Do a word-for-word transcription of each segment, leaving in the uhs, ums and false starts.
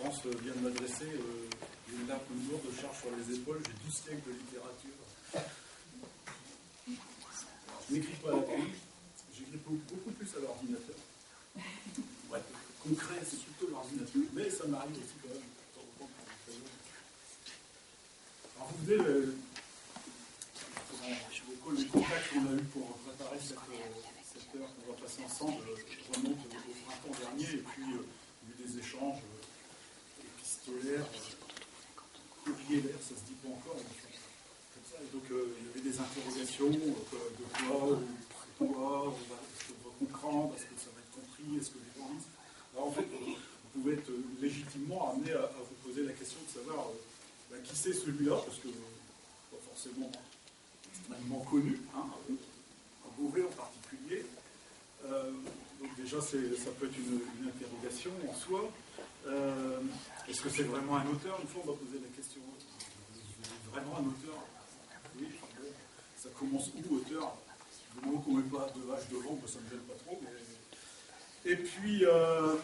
Florence vient de m'adresser, euh, une nappe, une lourde charge sur les épaules. J'ai douze siècles de littérature. Je n'écris pas à la plume, j'écris beaucoup plus à l'ordinateur. Ouais, concret, c'est plutôt l'ordinateur. Mais ça m'arrive aussi quand même, de temps en temps, pour Alors, vous venez, euh, pour, pour le contact qu'on a eu pour préparer cette, euh, cette heure qu'on va passer ensemble, euh, remonte au, au printemps dernier, et puis, euh, il y a eu des échanges, euh, épistolaires, euh, courrielaires, ça se dit pas encore, mais enfin, comme ça. Et donc, euh, il y avait des interrogations, euh, de quoi, ou pourquoi, ou, bah, est-ce que vous comprenez, est-ce que ça va être compris, est-ce que les gens lisent. Alors, en fait, vous, vous pouvez être légitimement amené à, à vous poser la question de savoir, euh, bah, qui c'est celui-là, parce que, euh, pas forcément extrêmement connu, hein, à Beauvais en particulier. Euh, donc déjà, c'est, ça peut être une, une interrogation en soi. Euh, est-ce que c'est vraiment un auteur ? Une fois, on m'a posé la question, vous êtes vraiment un auteur ? Oui, enfin, bon, ça commence où, auteur ? Du moment qu'on met pas de H devant, moi, ça me gêne pas trop, mais... Et puis, euh,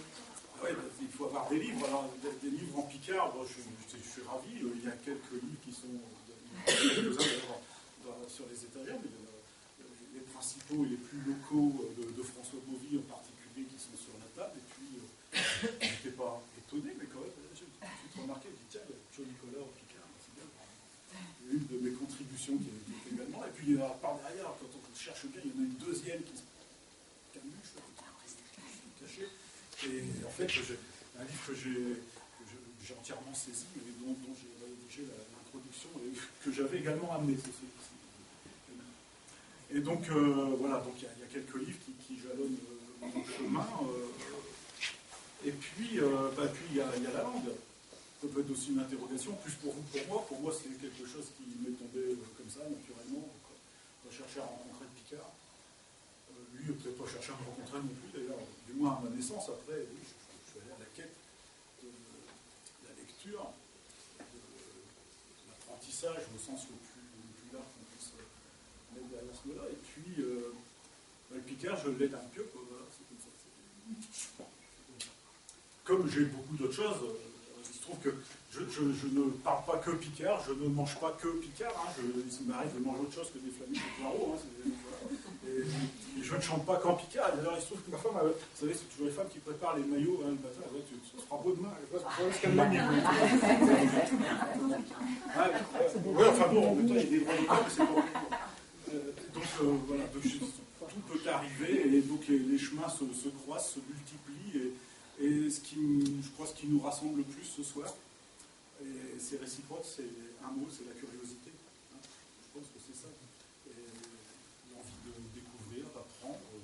ouais, bah, il faut avoir des livres. Alors, des, des livres en picard, moi, je, je- je suis ravi. Euh, il y a quelques livres qui sont, euh, quelques-uns, d'ailleurs, dans- sur les étagères, mais il y en a, euh, les principaux et les plus locaux, euh, de, de François Bovy en particulier, qui sont sur la table. Et puis, euh, j'étais pas étonné, mais quand même, j'ai tout de suite remarqué, j'ai dit, tiens, il y a Joe Nicolas en picard, c'est bien. Il y a une de mes contributions qui est, qui est également. Et puis, euh, par derrière, quand on cherche bien, il y en a une deuxième qui se cache, caché. Et en fait, j'ai un livre que j'ai, que je- j'ai entièrement saisi et dont, dont j'ai rédigé la- l'introduction et que j'avais également amené. C'est celui-ci. Et donc, euh, voilà, donc il y, a- il y a quelques livres qui, qui jalonnent, euh, mon chemin. Euh, et puis, euh, bah, puis il y, a- il y a la langue. Ça peut être aussi une interrogation, plus pour vous que pour moi. Pour moi, c'est quelque chose qui m'est tombé, euh, comme ça, naturellement. J'ai pas cherché à rencontrer de picard. Euh, lui, il a peut-être pas cherché à me rencontrer non plus, d'ailleurs, du moins à ma naissance. Après, oui, je, je suis allé à la quête de la lecture, de l'apprentissage au sens le plus, le plus large qu'on puisse, euh, mettre derrière ce mot-là. Et puis, euh, bah, le picard, je l'aide un peu, quoi. Voilà, c'est comme ça. C'est- Comme j'ai beaucoup d'autres choses, euh, il se trouve que je, je- je ne parle pas que picard, je ne mange pas que picard, hein, je, il m'arrive de manger autre chose que des flamingos et poireaux, hein, c'est- voilà. Et, et je ne chante pas qu'en picard. D'ailleurs, il se trouve que ma femme, euh, vous savez, c'est toujours les femmes qui préparent les maillots, hein, le matin, elle dit, tu, tu seras beau demain, elle voit ce qu'elle m'a mis. Ouais, ouais, enfin bon, en même temps, il y a des droits d'auteur, mais c'est pas... Euh, donc, euh, voilà, donc, je- tout peut arriver, et donc les, les chemins se, se croisent, se multiplient, et, et ce qui, m- je crois, ce qui nous rassemble le plus ce soir, et c'est réciproque, c'est un mot, c'est la curiosité. Hein, je pense que c'est ça. Et l'envie de découvrir, d'apprendre, euh,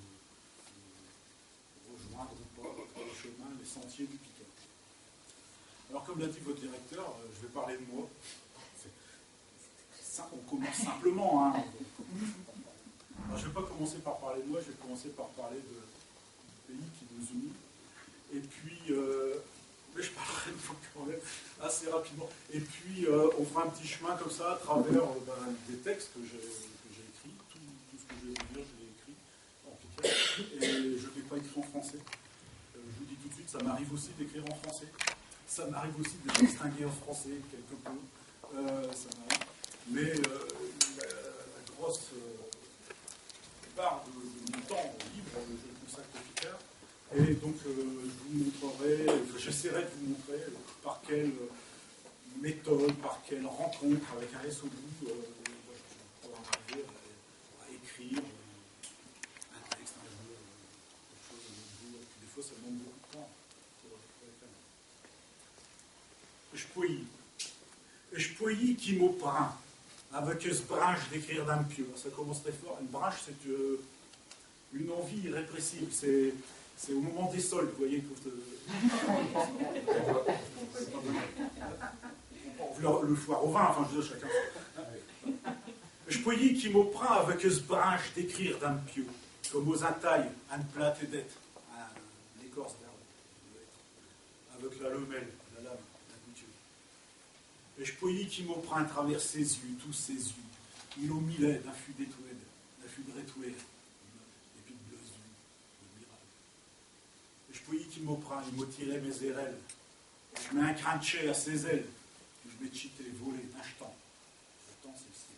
de rejoindre ou pas les chemins, les sentiers du picard. Alors, comme l'a dit votre directeur, euh, je vais parler de moi. C'est- ça, on commence simplement, hein. Alors, je vais pas commencer par parler de moi, je vais commencer par parler de, du pays qui nous unit. Et puis, euh, mais je parlerai de moi quand même assez rapidement. Et puis, euh, on fera un petit chemin comme ça à travers, euh, ben, des textes que j'ai que j'ai écrits. Tout, tout ce que je vais vous dire, je l'ai écrit en picard. Et je ne l'ai pas écrit en français. Euh, je vous dis tout de suite, ça m'arrive aussi d'écrire en français. Ça m'arrive aussi de m'extinguer en français, quelque peu. Euh, ça m'arrive. Mais, euh, la, la grosse, euh, part de, de mon temps libre, euh, je le consacre au picard. Et donc, euh, je vous montrerai, enfin, j'essaierai de vous montrer, euh, par quelle, euh, méthode, par quelle rencontre, avec un S au bout, euh, voilà, je peux arriver à, à écrire, euh, un texte, un jour, euh, autre chose, un autre jour. Et puis des fois, ça demande beaucoup de temps pour, pour le faire. Ech poésie. Ech poésie qui m'opprind, avec ech brinche d'écrire dins m' pieu. Ça commence très fort. Une brinche, c'est, euh, une envie irrépressible. C'est, c'est au moment des soldes, vous voyez, quand, euh, on porte le, le foire au vin, enfin, je veux dire, chacun. Ech poésie qui m'opprind, avec ech brinche d'écrire dins m' pieu, comme ose intaille eune plate d'hête, un, l'écorce d'un hêtre, avec la lemelle, la lame, la couture. Ech poésie qui m'opprind à travers ses yux, tous ses yux, i ont mille êdes, un fût d'étoiles, un fût d'rétoiles, et pis d' bleus yux, de miracles. Ech poésie qui m'opprind, i m'ot tiré mes érelles, Ej mets un crin d'chais à ses ailes, ej m'étchite à voler d'instant. J'attends celle-ci.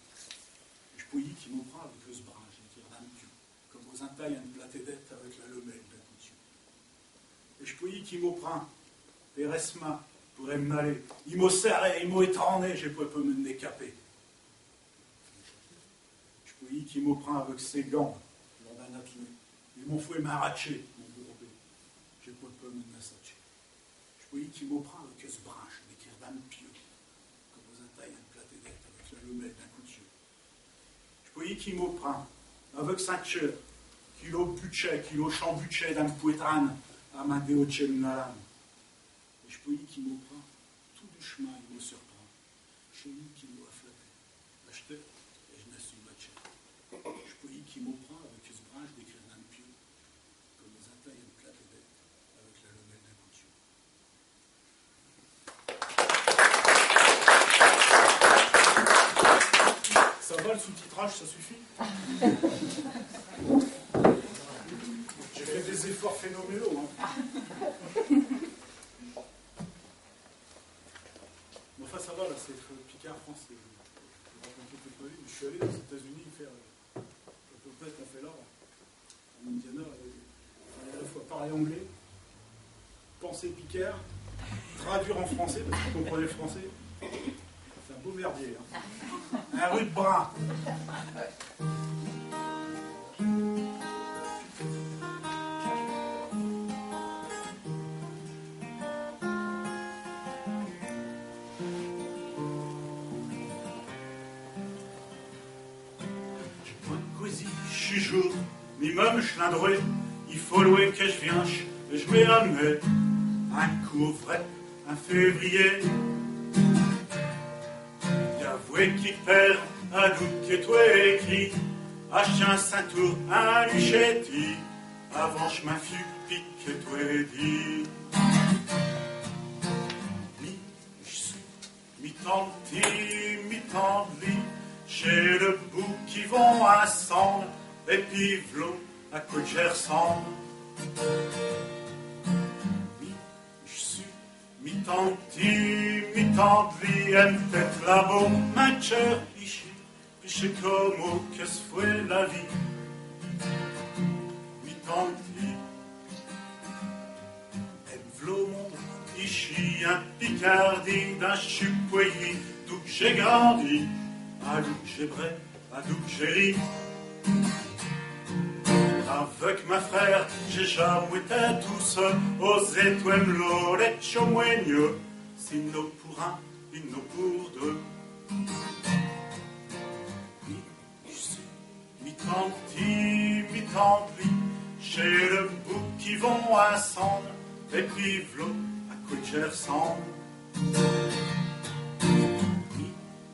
Ej poyis qu'i m'opprind aveuc eus' brinche, ej tire d'un pieu, comme vos intailles un platé d'êtes aveuc la lemelle d'un coutieu. Ej poyis qu'i m'opprind per es' mains pour em n'aller, i m'o serre, i m'o étranne, ej poé pus m'in écapper. Ej poyis qu'i m'opprind aveuc ses gants, long d'un attelé, i m'o fout m'arracher, m'o bourber, ej poé pus m'in assatcher. Ej poyis qu'i m'opprind aveuc eus' brinche, ej tire d'un pieu, comme vos intailles un platé d'êtes aveuc la lemelle d'un coutieu. Ej poyis qu'i m'opprind aveuc sin tcheur, qu'i lo butchait, qu'i lo chambutchait d'un poétrin à m'in déhotcher m'nalin. Ej poyis qu'i m'opprind tout douch'mint, i m'o surprind, ch'est li qu'i m'o afflaté, achteure, ej n'ai su m'atcher. Ej poyis qu'i m'opprind aveuc eus' brinche, ej tire d'un pieu, comme vos intailles un platé d'êtes aveuc la lemelle d'un coutieu. Ça va, le sous-titrage, ça suffit ? J'ai fait des efforts phénoménaux, hein. Mais enfin, ça va, là, c'est picard français. Je vais raconter toute ma vie, mais je suis allé aux États-Unis faire, euh, à peu près ce qu'on fait là. En Indiana, euh, fallait à la fois parler anglais, penser picard, traduire en français, parce que je comprenais le français. C'est un beau merdier, hein. Un rude brin. J'ai point coisi ch'jour, ni même ch'lindrot, i faut l'wé qu'ej vinche, ej m'ai am'né un coup au vrai, un février. Y a v'là qui perd, adouk que t'es écrit, à chacun sin tour, un huchettis, avant ch'm'in fut pis que t'es dit. Mi, j'sus mi-temps d'ti, mi-temps d'li, ch'est les bouts qui vont insemble, et pis v'là à quoi j'ressemble. Mi, j'sus mi-temps d'ti, mi-temps d'li, em tête là-bas, m'in tcheur ichi, pis ch'est comme quo qu'ej fais la vie. Mi-temps d'ti, em v'là au monde ichi, in Picardie, dins ch' poyis d'où qu'j'ai grandi, à l'où qu'j'ai bré, adouk j'ris. Avec m'frère, j'ai jamais été tout seu, aux étoiles, l'eau, les chomouignes, si nous pour un, ils nous pour deux. Mi, j'sus mi-temps d'ti, mi-temps d'li, ch'est les bouts qui vont insemble, et pis v'là à quoi qu'j'ressemble. Mi,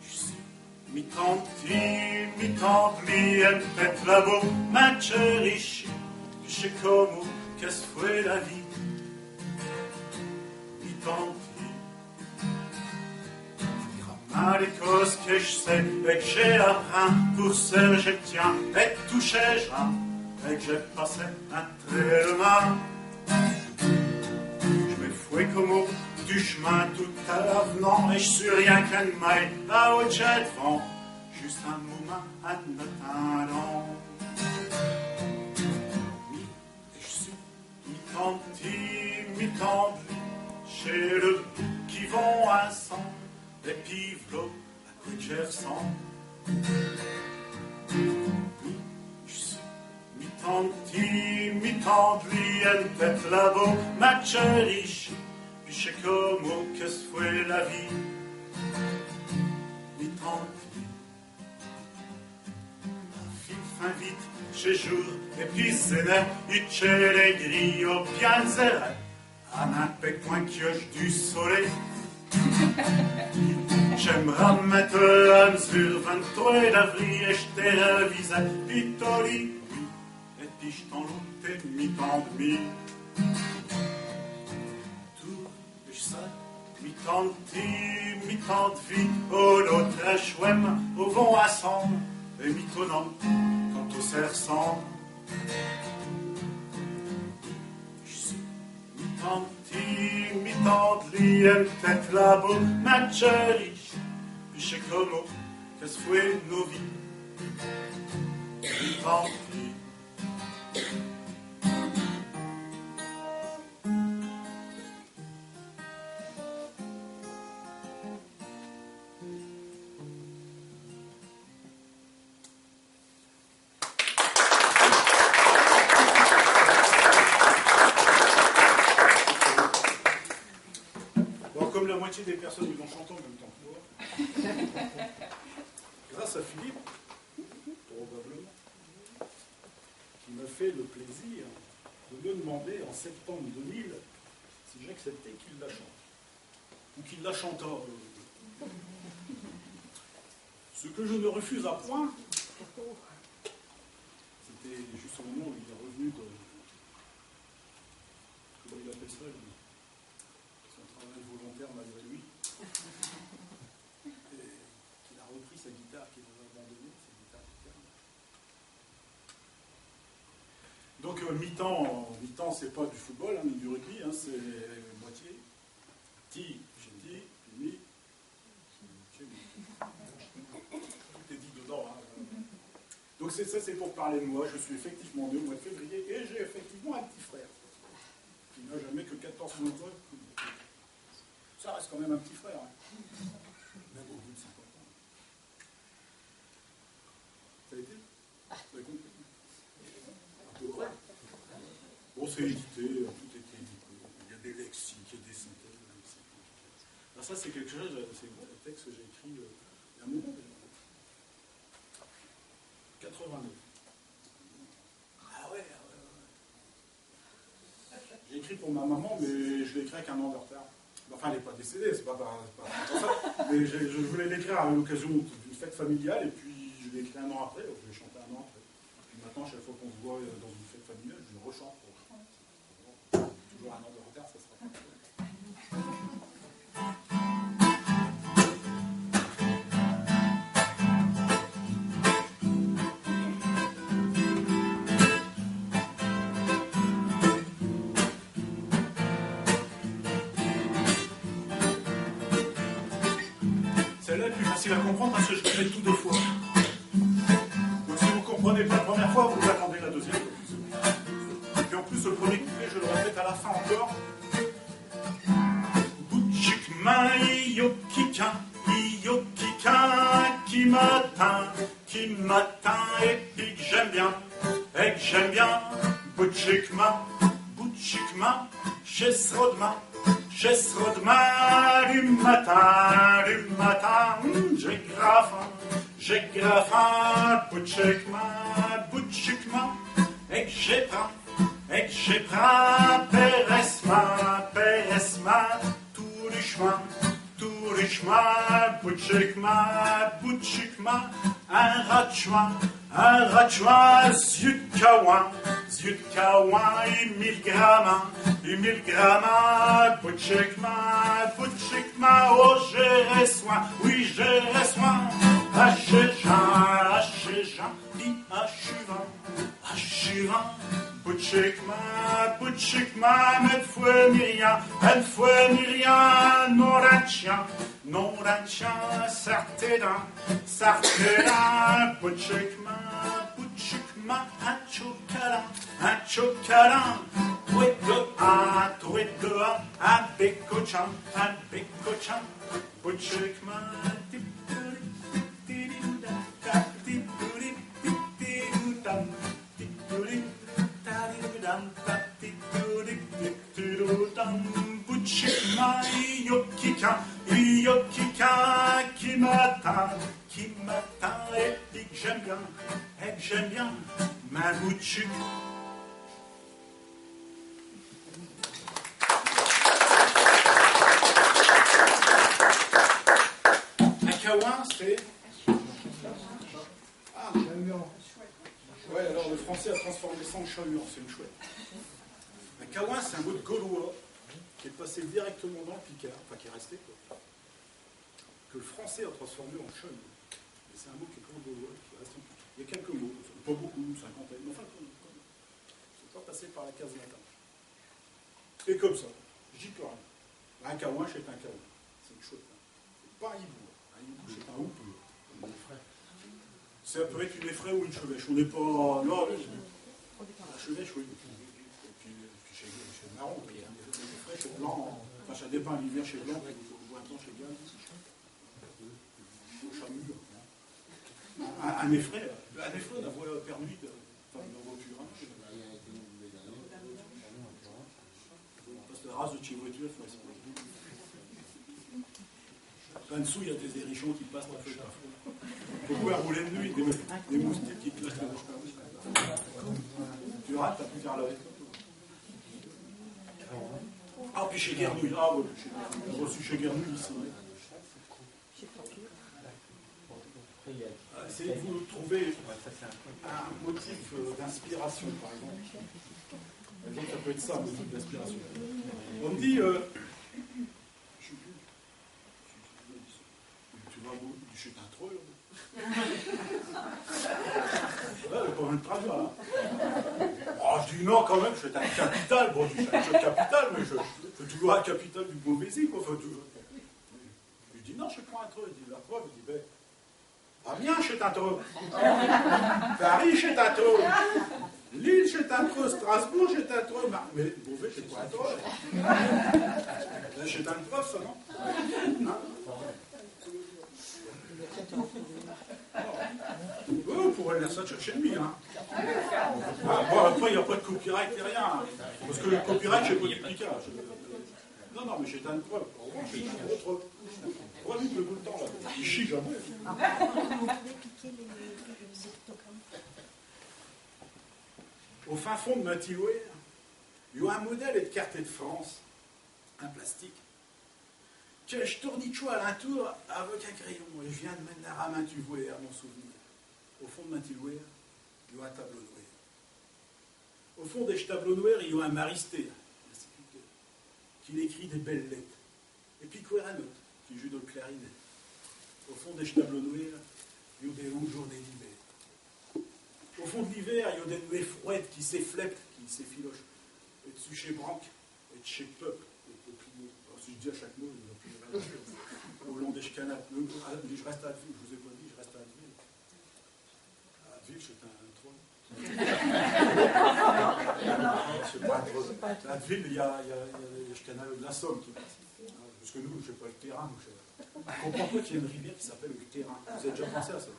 j'sus mi-temps d'ti, mi-temps d'li, em tête là-bas, m'in tcheur ichi, pis ch'est comme quo qu'ej fais la vie. Mi-temps d'ti, j'dis rar'mint les coses que j'sais et qu'j'ai apprins, pour ça j'tiens, et tous chés jours, et qu'j'ai passé à travers. J'me fais comme quo du ch'min tout à l'avenant, et j'sus rien qu'un maille à haute jet d'vant, juste un momint in attindant. Mi, j'sus mi-temps d'ti, mi-temps d'li, ch'est les bouts qui vont insemble, et pis v'là à quoi qu'j'ressemble. Mi, j'sus mi-temps d'ti, mi-temps d'li, em tête là-bas, m'in tcheur ichi, pis ch'est comme quo qu'ej fais la vie. Mi-temps d'ti, fin vite chés jours, et pis chés nuits, i ch'est les gris, oh bien zéré, à n'importe point qu'y ait du soleil. J'me ramette à m'sure vingt-trois d'avril, et j't'ai ravisé, pis t'as dit oui, et pis j't'ai loupé mi-temps d'mi. Tout j'sais, mi-temps d'ti, mi-temps d'vi, oh, l'autre, j'sais, vont insemble, et mi-temps d'ti, quand tout s'ressemble. J'sus mi-temps Tant pis, mi tant li, elle pète la boue, ma chérie. Pis ch'est comme cha que s'font nos vies. Tant pis. Bon, comme la moitié des personnes, ils vont chanter en même temps que moi, grâce à Philippe, probablement, qui m'a fait le plaisir de me demander en septembre deux mille si j'acceptais qu'il la chante. Ou qu'il la chantât, euh, ce que je ne refusa point. C'était juste au moment où il est revenu de, comment il appelle ça, lui, son travail volontaire malgré lui. Et qu'il a repris sa guitare qu'il avait abandonnée, sa guitare de ferme. Donc, euh, mi-temps, mi-temps, c'est pas du football, hein, ni du rugby, hein, c'est moitié. Ti, j'ai dit, mi, j'ai dit. Tout est dit dedans, hein. Donc c'est, ça, c'est pour parler de moi. Je suis effectivement né au mois de février et j'ai effectivement un petit frère qui n'a jamais que quatorze mois de moins que moi. Ça reste quand même un petit frère, hein. Même au bout de cinquante ans. Ça a été ? Vous avez compris ? À peu près. Bon, c'est édité, euh, tout était édité. Il y a des lexiques, il y a des synthèses, même si c'est compliqué. Alors ça, c'est quelque chose, c'est un texte que j'ai écrit, euh, il y a un moment déjà. Quatre-vingt-neuf. Ah ouais, ah ouais, ouais. J'ai écrit pour ma maman, mais je l'ai écrit avec un an de retard. Enfin, elle n'est pas décédée, c'est pas, pas, pas pour ça. Mais j'ai, je voulais l'écrire à l'occasion d'une fête familiale, et puis je l'ai écrit un an après, donc je l'ai chanté un an après. Et puis maintenant, chaque fois qu'on se voit, euh, dans une fête familiale, je le rechante pour, toujours un an de retard, ça sera pas. Celle-là est plus facile à comprendre parce que je l'ai tout deux fois. Donc si vous comprenez pas la première fois, vous attendez la deuxième. Et puis en plus, le premier couplet, je le répète à la fin encore. Butchik ma i yo kikin, i yo kikin, qui m'attind, qui m'attind, et pis que j'aime bien, et que j'aime bien. Butchik ma, butchik ma, ch'est demain, ch'est demain, du matin, du matin, j'ai grand faim, j'ai grand faim, butchik ma, butchik ma, et que j'ai prin, et que j'ai prin, péresse ma, péresse ma, tout du chemin, tout du chemin, butchik ma, butchik ma, un rat de chemin, un rat de chemin, zut de caouin, zut de caouin, huit mille grammes, huit mille grammes, butchik ma, butchik ma, oh, j'ai soin, oui, j'ai soin, à ch'est jeun, à ch'est jeun, pis à ch'est vin. Ah, ch'est vin, butchik ma, butchik ma, mais ne fais mi rien, ne fais mi rien, non, rin d'chien, non, rin d'chien, sartez-d'in, sartez-d'in, butchik ma, butchik ma, un tchot câlin, un tchot câlin, trouez-d'in, trouez-d'in, un bécotchin, un bécotchin, butchik ma, tip, tip, tip, tip, tip, tip, tip, Butchik ma, i yo kikin, i yo kikin, qui m'attind, qui m'attind, et pis que j'aime bien, et que j'aime bien, ma butchik. Un caouin, c'est Ah, j'aime bien. Ouais, alors le français a transformé ça en chat-huant, c'est une chouette. Un caouin, c'est un mot de gaulois qui est passé directement dans le picard, enfin qui est resté, quoi. Que le français a transformé en chat-huant. Et c'est un mot qui est gaulois, qui reste en picard. Il y a quelques mots, pas beaucoup, une cinquantaine, mais enfin, quand même, c'est pas passé par la case latin. Ch'est comme cha. J'dis pus rien. Un cahouin, ch'est un cahouin. Ch'est eune chouette, hein. Ch'est pas un hibou. Un hibou, ch'est un houpeux. Ça peut être eune effraie ou eune chevêche. On n'est pas là, mais la chevêche, oui. Et pis, pis ch'est, ch'est marron. Eune effraie, ch'est blanc. Enfin, cha dépend. L'hiver, ch'est blanc, pis au printemps, ch'est gris. Cha mure, hein. Un, un effraie, un effraie, on a perdu de, enfin, on a plus, hein. Parce que la race de chez voiture, faut espérer. Là-dessous, il y a des hérissons qui passent, t'as fait pas. Pourquoi rouler de nuit, des, des moustiques qui claquent les roches comme ça. Tu rates, t'as plus qu'à laver. Ah, pis ch'est Guernouille. Ah, ouais, pis ch'est Guernouille. On a reçu ch'est Guernouille ici. Euh, essayez de vous trouver un motif, euh, d'inspiration, par exemple. Par exemple, ça peut être ça, un motif d'inspiration. On me dit, euh, je sais plus, tu vas, tu vas, ch'est un treu, là. Ouais, mais pas un trajet, hein. Oh, j'dis non, quand même, ch'est un capital. Bon, j'dis, ch'est un capital, mais je, je, ch'est toujours un capital du mauvais, quoi. Enfin, toujours. J'dis, non, ch'est pas un treu. Il dit, la preuve, il dit, ben, Amiens, ch'est un treu. Paris, ch'est un treu. Lille, ch'est un treu. Strasbourg, ch'est un treu. Mar-, mais Beauvais, ch'est pas un treu. Ben, ch'est eune preuve, cha, non ? Hein ? Oui, on pourrait lire cha, ch'est mieux, hein. Ah, bon, après, y a pas de copyright ni rien, hein. Parce que le copyright, ch'est pas du picage. Non, non, mais ch'est eune preuve. En revanche, ch'est un gros treu. Trois minutes de bout de temps, là. I chie jamais. Au fin fond d'min tiroir, y a un modèle ed carte ed France, in plastique, que j'tournichos à l'intour avec un crayon, et j'viens d'm'in arramintuvoir, mon souvenir. Au fond d'min tiroir, y a un tableau noir. Au fond d'ech tableau noir, y a un Maristé, instituteur, qui l'écrit des belles lettes. Et pis quo, un aute, qui joue d'el clarinette. Au fond d'ech tableau noir, y a des roues journées d'hiver. Au fond d'l'iver, y a des nuées froides qui s'efflètent, qui s'effilochent. Et d'sus chés branques, et d'chés peuples, et peupliers. Alors, si j'dis à chaque mot, i n'a pus rien à dire. Au long d'ech canal. Mais, ah, mais j'reste à Abbeville, j'vous ai pas dit, j'reste à Abbeville. Abbeville, ch'est un, un trou. Ch'est pas un trou. Abbeville, i a, i a, i a, i a ch'canal de la Somme qui passe. Hein, parce que nous, ch'est pas l'Térin, nous, ch'est, on comprend pas qu'il y a eune rivière qui s'appelle l'Térin. Vous avez déjà pensé à cha ?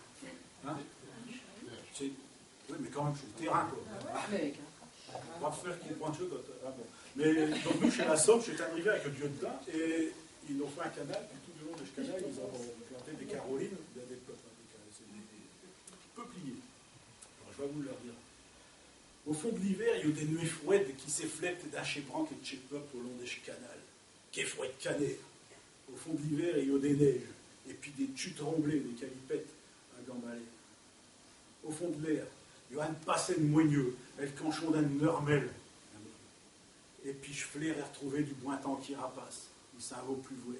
Hein ? Ch'est, oui, mais quand même, ch'est l'Térin, quoi. Hein ? On va faire comprinde cha à d'autes. Ah bon. Mais donc, nous, ch'est la Somme, ch'est eune rivière avec du lieu d'dins, et i nous a fait un canal, pis tout le long d'ech canal, i nous a planté des carolines, des, des, des, des peupliers. Alors, j'vas vous l'dire. Au fond d'l'iver, y a des nuées froides qui s'efflètent dins chés branques et d'chés peuples au long d'ech canal. Qué froid caner ! Au fond d'l'iver, y a des neiges, et pis des tchutes tremblées, des calipettes à gambaler. Au fond d'l'air, y a un passé d'mouigneux, el canchon d'eune neurmelle. Et pis j'flaire retrouver du bon temps qui rapasse, i s'in va pus voir.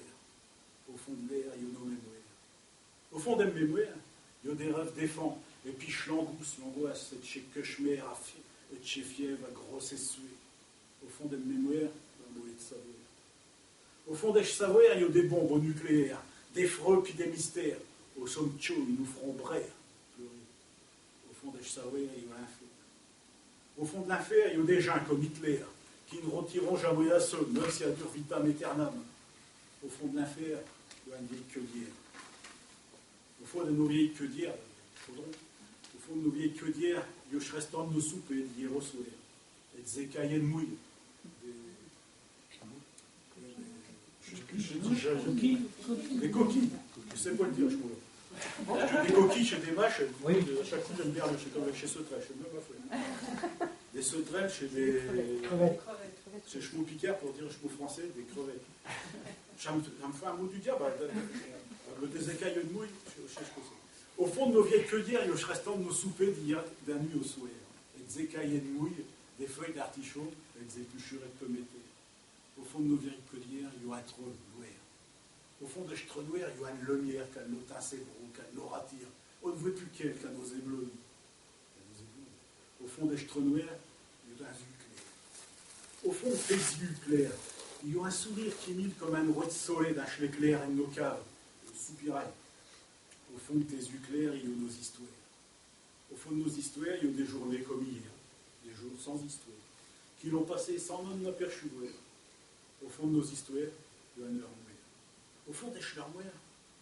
Au fond d'l'air, y a nos mémoires. Au fond d'ech mémoire, y a des rêves d'éfant, et pis j'langoisse, l'angoisse, et d'chés cauchemars à fi-, et d'chés fièves à grosses suées. Au fond d'ech mémoire, y a un mauvais savoir. Au fond d'ech savoir, y a des bombes au nucléaire, des freux pis des mystères. Au sommet d'cheux, i nous feront braire, pleurer. Au fond d'ech savoir, y a l'infer. Au fond d'l'infer, y a des gins comme Hitler, qui n'retireront jamais à cheux, même si a dure vitam aeternam. Au fond d'l'infer, y a eune vielle queudière. Au fond d'nos vielles queudières, Chaudron, au fond d'nos vielles queudières, y a ch'restant d'nos soupers d'hier au soir, et des écaillés d'mouille, des, des coquilles. J'sais pas l'dire, j'cros. Des coquilles, ch'est des mâches, à chaque coup, j'aime bien, ch'est comme chés sauterelles, ch'est l'même affaire. Des sauterelles, ch'est des, ch'est ch'mot picard pour dire ch'mot français, des crevettes. Cha m'fait un mot du diable, hein, des écailles d'mouille, ch'est ch'que ch'est. Au fond d'nos vielles queudières, y a ch'restant d'nos soupers d'hier, d'nuit au soir. Et des écaillés d'mouille, des feuilles d'artichaut, et des épluchures ed pommes de terre. Au fond d'nos vielles queudières, y a un treu noir. Au fond d'ech treu noir, y a eune lumière qu'in-otind à ses bros, qu'in-ratire. On n'voit pus qu'elle, qu'in-éblouit. Qu'in-éblouit. Au fond d'ech treu noir, y a eune yeu claire. Au fond d'tes yux clairs, i o un sourire qui mille comme un droit d'solel dins ch'l'éclair ed nos caves, ed nos soupirailles. Au fond d'tes yux clairs, i o nos histoires. Au fond d'nos histoires, i o des journées comme hier, des jours sans histoire, qui l'ont passé sans même n'aperchuvoir. Au fond d'nos histoires, i o un armoire. Au fond d'ech armoire,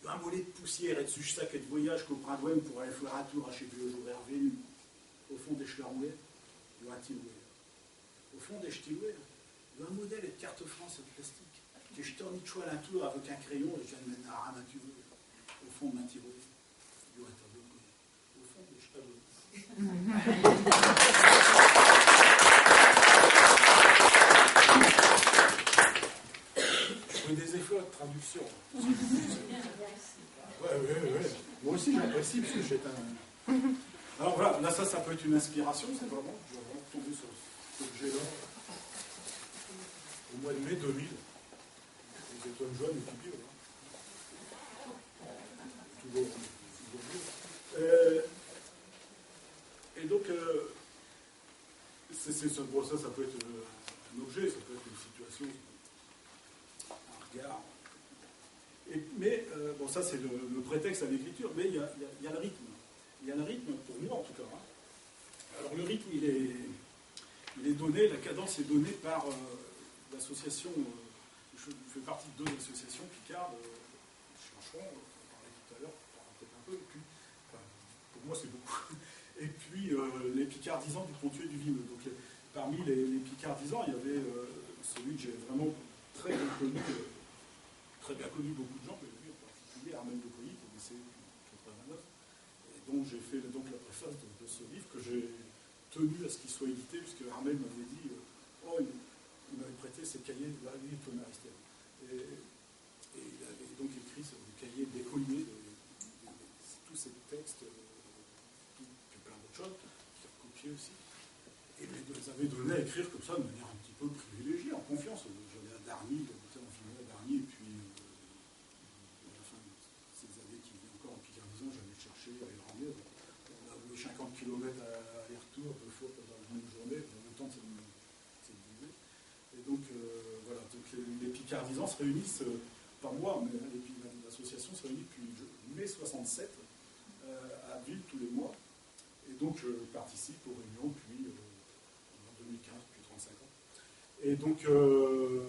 i o un molet d'poussière ed sus chés sacs ed voyage qu'o prindouve pour aller faire un tour à chés vieux jours ervenus. Au fond d'ech armoire, i o un tiroir. Au fond d'ech tiroir, i o un modèle ed carte France ed plastique, que j'tornichoais à l'entour avec un crayon ed j'in n'ai jamais eu. Au fond d'ech tiroir, i o un tableau de Goya. Au fond d'ech tableau. Je fais des efforts de traduction. Ouais, ouais, ouais. Moi aussi, j'apprécie, parce que c'est un... Alors voilà, là, ça, ça peut être une inspiration, c'est vraiment, je vais vraiment tomber sur cet objet-là. Au mois de mai deux mille, les étoiles jaunes et puis, voilà. Toujours, toujours bleu. Euh, et donc, euh, c'est, c'est, ça, bon, ça, ça peut être, euh, un objet, ça peut être une situation, un regard. Et, mais, euh, bon, ça, c'est le, le prétexte à l'écriture, mais il y a, il y a, il y a le rythme. Il y a le rythme, pour moi en tout cas, hein. Alors, le rythme, il est, il est donné, la cadence est donnée par, euh, l'association, euh, je fais partie de deux associations picardes, euh, Cherchons, euh, on en parlait tout à l'heure, on en parlera peut-être un peu, et puis, enfin, pour moi, c'est beaucoup. Et puis, euh, les Picards dix ans du Pontieu et du Vimeu. Donc, euh, parmi les, les Picards dix ans, il y avait, euh, celui que j'ai vraiment très bien connu, euh, très bien connu beaucoup de gens, mais lui en particulier, Armel de Coilly, qui est décédé depuis quatre-vingt-neuf, et dont j'ai fait donc la préface de, de ce livre, que j'ai tenu à ce qu'il soit édité, puisque Armel m'avait dit, euh, oh, il, il m'avait prêté ses cahiers de la vie de Thomas Aristièvre. Et, et il avait donc écrit sur des cahiers dépouillés de, de, de, de tous ces textes, euh, puis, puis plein d'autres choses, qu'il a copié aussi. Et il les avait donnés à écrire comme ça, de manière un petit peu privilégiée, en confiance. J'allais à Darney, j'habitais en Vimeu à Darney, et puis, euh, à la fin de ces années qu'il vivait encore en Picardie, j'allais le chercher à Erramay. On a roulé cinquante kilomètres aller-retour, deux fois pendant la même journée, en même temps, ça me, ça me buvait. Et donc, euh, voilà, donc les, les Picards dix ans se réunissent, euh, pas moi, mais les, l'association se réunit depuis mai soixante-sept, euh, à Abbeville tous les mois. Et donc, je participe aux réunions depuis, euh, en deux mille quinze, depuis trente-cinq ans. Et donc, euh,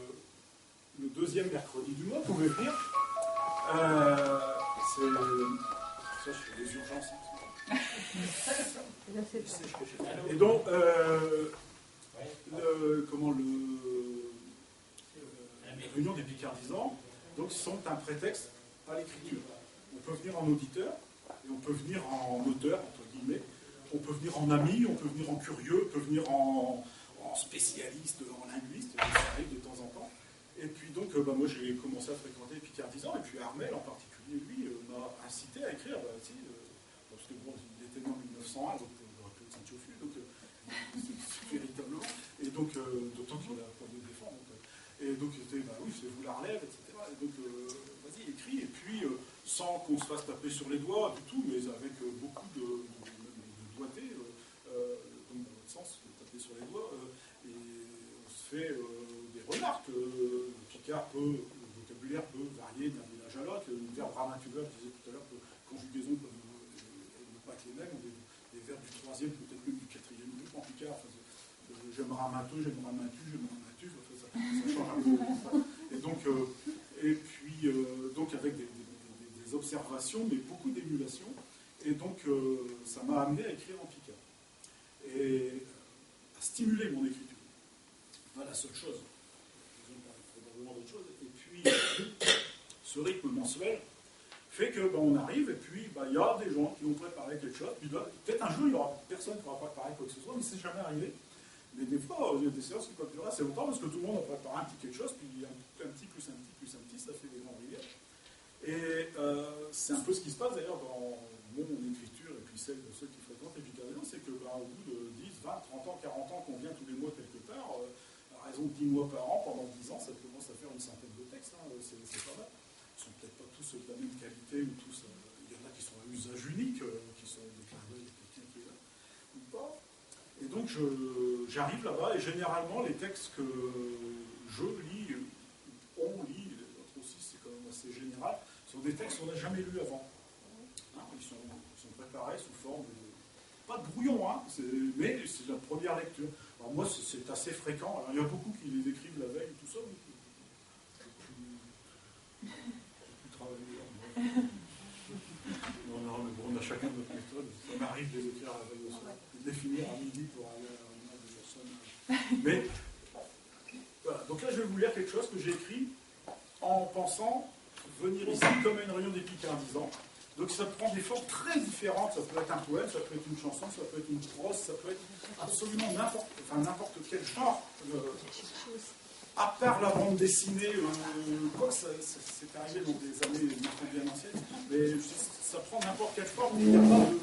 le deuxième mercredi du mois, vous pouvez venir. Euh, c'est, ça, c'est les urgences, hein. Et donc, euh, le, comment le, euh, les réunions des Picards dix ans, donc, sont un prétexte à l'écriture. On peut venir en auditeur, et on peut venir en auteur, entre guillemets, on peut venir en ami, on peut venir en curieux, on peut venir en, en spécialiste, en linguiste, ça arrive de temps en temps. Et puis donc, euh, bah, moi, j'ai commencé à fréquenter les Picards dix ans, et puis Armel en particulier, lui, euh, m'a incité à écrire, bah, si, euh, parce que bon, il était né en mille neuf cent un, donc, euh, j'aurais pu être Saint-Chauffu, donc, euh, c'est, c'est véritablement. Et donc, euh, d'autant qu'il a pour me défendre. Donc, euh, et donc, c'était, bah oui, c'est vous la relève, et cetera. Et donc, euh, vas-y, écris, et puis, euh, sans qu'on se fasse taper sur les doigts du tout, mais avec, euh, beaucoup de, de, de doigté, euh, euh, donc dans l'autre sens, de taper sur les doigts, euh, et on se fait, euh, des remarques. Euh, le picard peut, le vocabulaire peut varier d'un village à l'autre. Le verbe ramatuver, je disais tout à l'heure, que conjugaison comme, euh, et, et ne pas que les mêmes, on est des verbes du troisième, peut-être même du quatrième groupe en picard. Enfin, euh, j'aime raminter, j'aime ramintu, j'aime ramintu, enfin, ça, ça change un peu. Et donc, euh, et puis, euh, donc avec des, des, des, des observations, mais beaucoup d'émulation. Et donc, euh, ça m'a amené à écrire en picard. Et à stimuler mon écriture. Voilà, seule chose. Ils ont probablement d'autres choses. Et puis, ce rythme mensuel fait que, ben, on arrive, et puis, ben, il y a des gens qui ont préparé quelque chose, puis là, peut-être un jour, il y aura personne qui aura préparé quoi que ce soit, mais c'est jamais arrivé. Mais des fois, il y a des séances qui peuvent durer assez longtemps, parce que tout le monde a préparé un petit quelque chose, puis un, un petit plus un petit plus un petit, ça fait des grandes rivières. Et, euh, c'est un peu ce qui se passe d'ailleurs dans mon écriture, et puis celle de ceux qui fréquentent les Picards dix ans, c'est que, ben, au bout de dix, vingt, trente ans, quarante ans qu'on vient tous les mois quelque part, euh, à raison de dix mois par an, pendant dix ans, ça commence à faire une centaine de textes, hein, c'est, c'est pas mal. Ils sont peut-être pas tous de la même qualité, ou tous, euh, il y en a qui sont à usage unique, euh, qui sont des clins d'œil à quelqu'un qui est là, ou pas. Et donc, je, J'arrive là-bas et généralement les textes que je lis, on lit, les autres aussi, c'est quand même assez général, sont des textes qu'on n'a jamais lus avant. Hein, ils sont, sont préparés sous forme de, pas de brouillon, hein, c'est, mais c'est la première lecture. Alors moi, c'est, c'est assez fréquent. Alors, il y a beaucoup qui les écrivent la veille, tout ça, mais j'ai plus, j'ai plus travaillé là, moi. Non, non, mais bon, on a chacun notre méthode. Ça m'arrive de les écrire la veille au soir, et de les finir à midi pour aller à la réunion des personnes. Mais voilà, donc là, je vais vous lire quelque chose que j'ai écrit en pensant venir ici comme à une réunion des Picardisants. Donc ça prend des formes très différentes. Ça peut être un poème, ça peut être une chanson, ça peut être une prose, ça peut être absolument n'importe, enfin, n'importe quel genre. Euh, à part la bande dessinée, euh, quoi, ça, ça, c'est arrivé dans des années maintenant bien anciennes, mais ça prend n'importe quelle forme. Il n'y a pas de,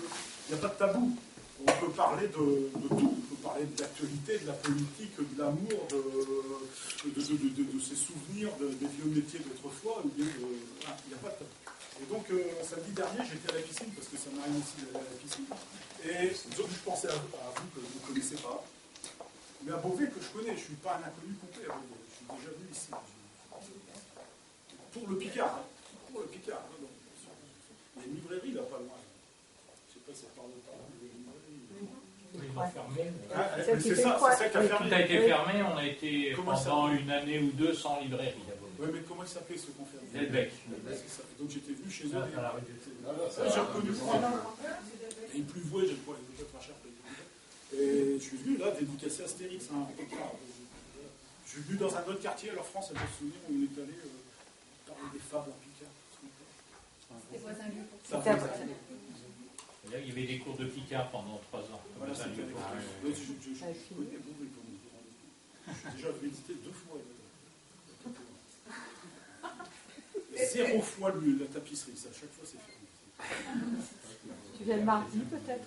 il n'y a pas de tabou. On peut parler de, de tout. On peut parler de l'actualité, de la politique, de l'amour, de, de, de- de- de- de ses souvenirs, de- des vieux métiers d'autrefois. Ou bien de- voilà, il n'y a pas de tabou. Et donc, euh, samedi dernier, j'étais à la piscine, parce que ça m'arrive aussi d'aller à la piscine. Et donc, je pensais à, à vous que vous ne connaissez pas, mais à Beauvais que je connais. Je ne suis pas un inconnu complet à Beauvais. Je suis déjà venu ici. Pour le Picard, hein. Pour le Picard, hein, donc. Il y a une librairie là pas loin. Je sais pas si ça parle de parole, mais il y a une librairie. Ils ont fermé. Ah, Celle mais qui c'est fait ça, quoi ? c'est celle qui a Tout fermé. A été fermé, on a été Comment ça pendant une année ou deux sans librairie à Beauvais. Ouais, mais comment il s'appelait ce qu'on fermait ? L'Elvec. Ouais, c'est ça. Donc j'étais venu chez eux. Là, à la rue du Ah, j'ai reconnu le coin. Et il pleuvait, j'ai pas, j'ai pas cher payé. Et je suis venu là dédicacer Astérix, hein, en Picard. Je suis venu dans un autre quartier, alors France, elle me souvenir, où on est allé euh, parler des fables en Picard. C'était voisin lieu pour Ça C'était fait- Et là, il y avait des cours de Picard pendant trois ans. Voilà, Comme ça, c'était il y a avec pas- Ouais, je, je- je- je connais Beauvais comme vous vous rendez compte. J'ai déjà visité deux fois. Zéro fois le- la tapisserie, ça, chaque fois c'est fermé. Tu viens le mardi peut-être ?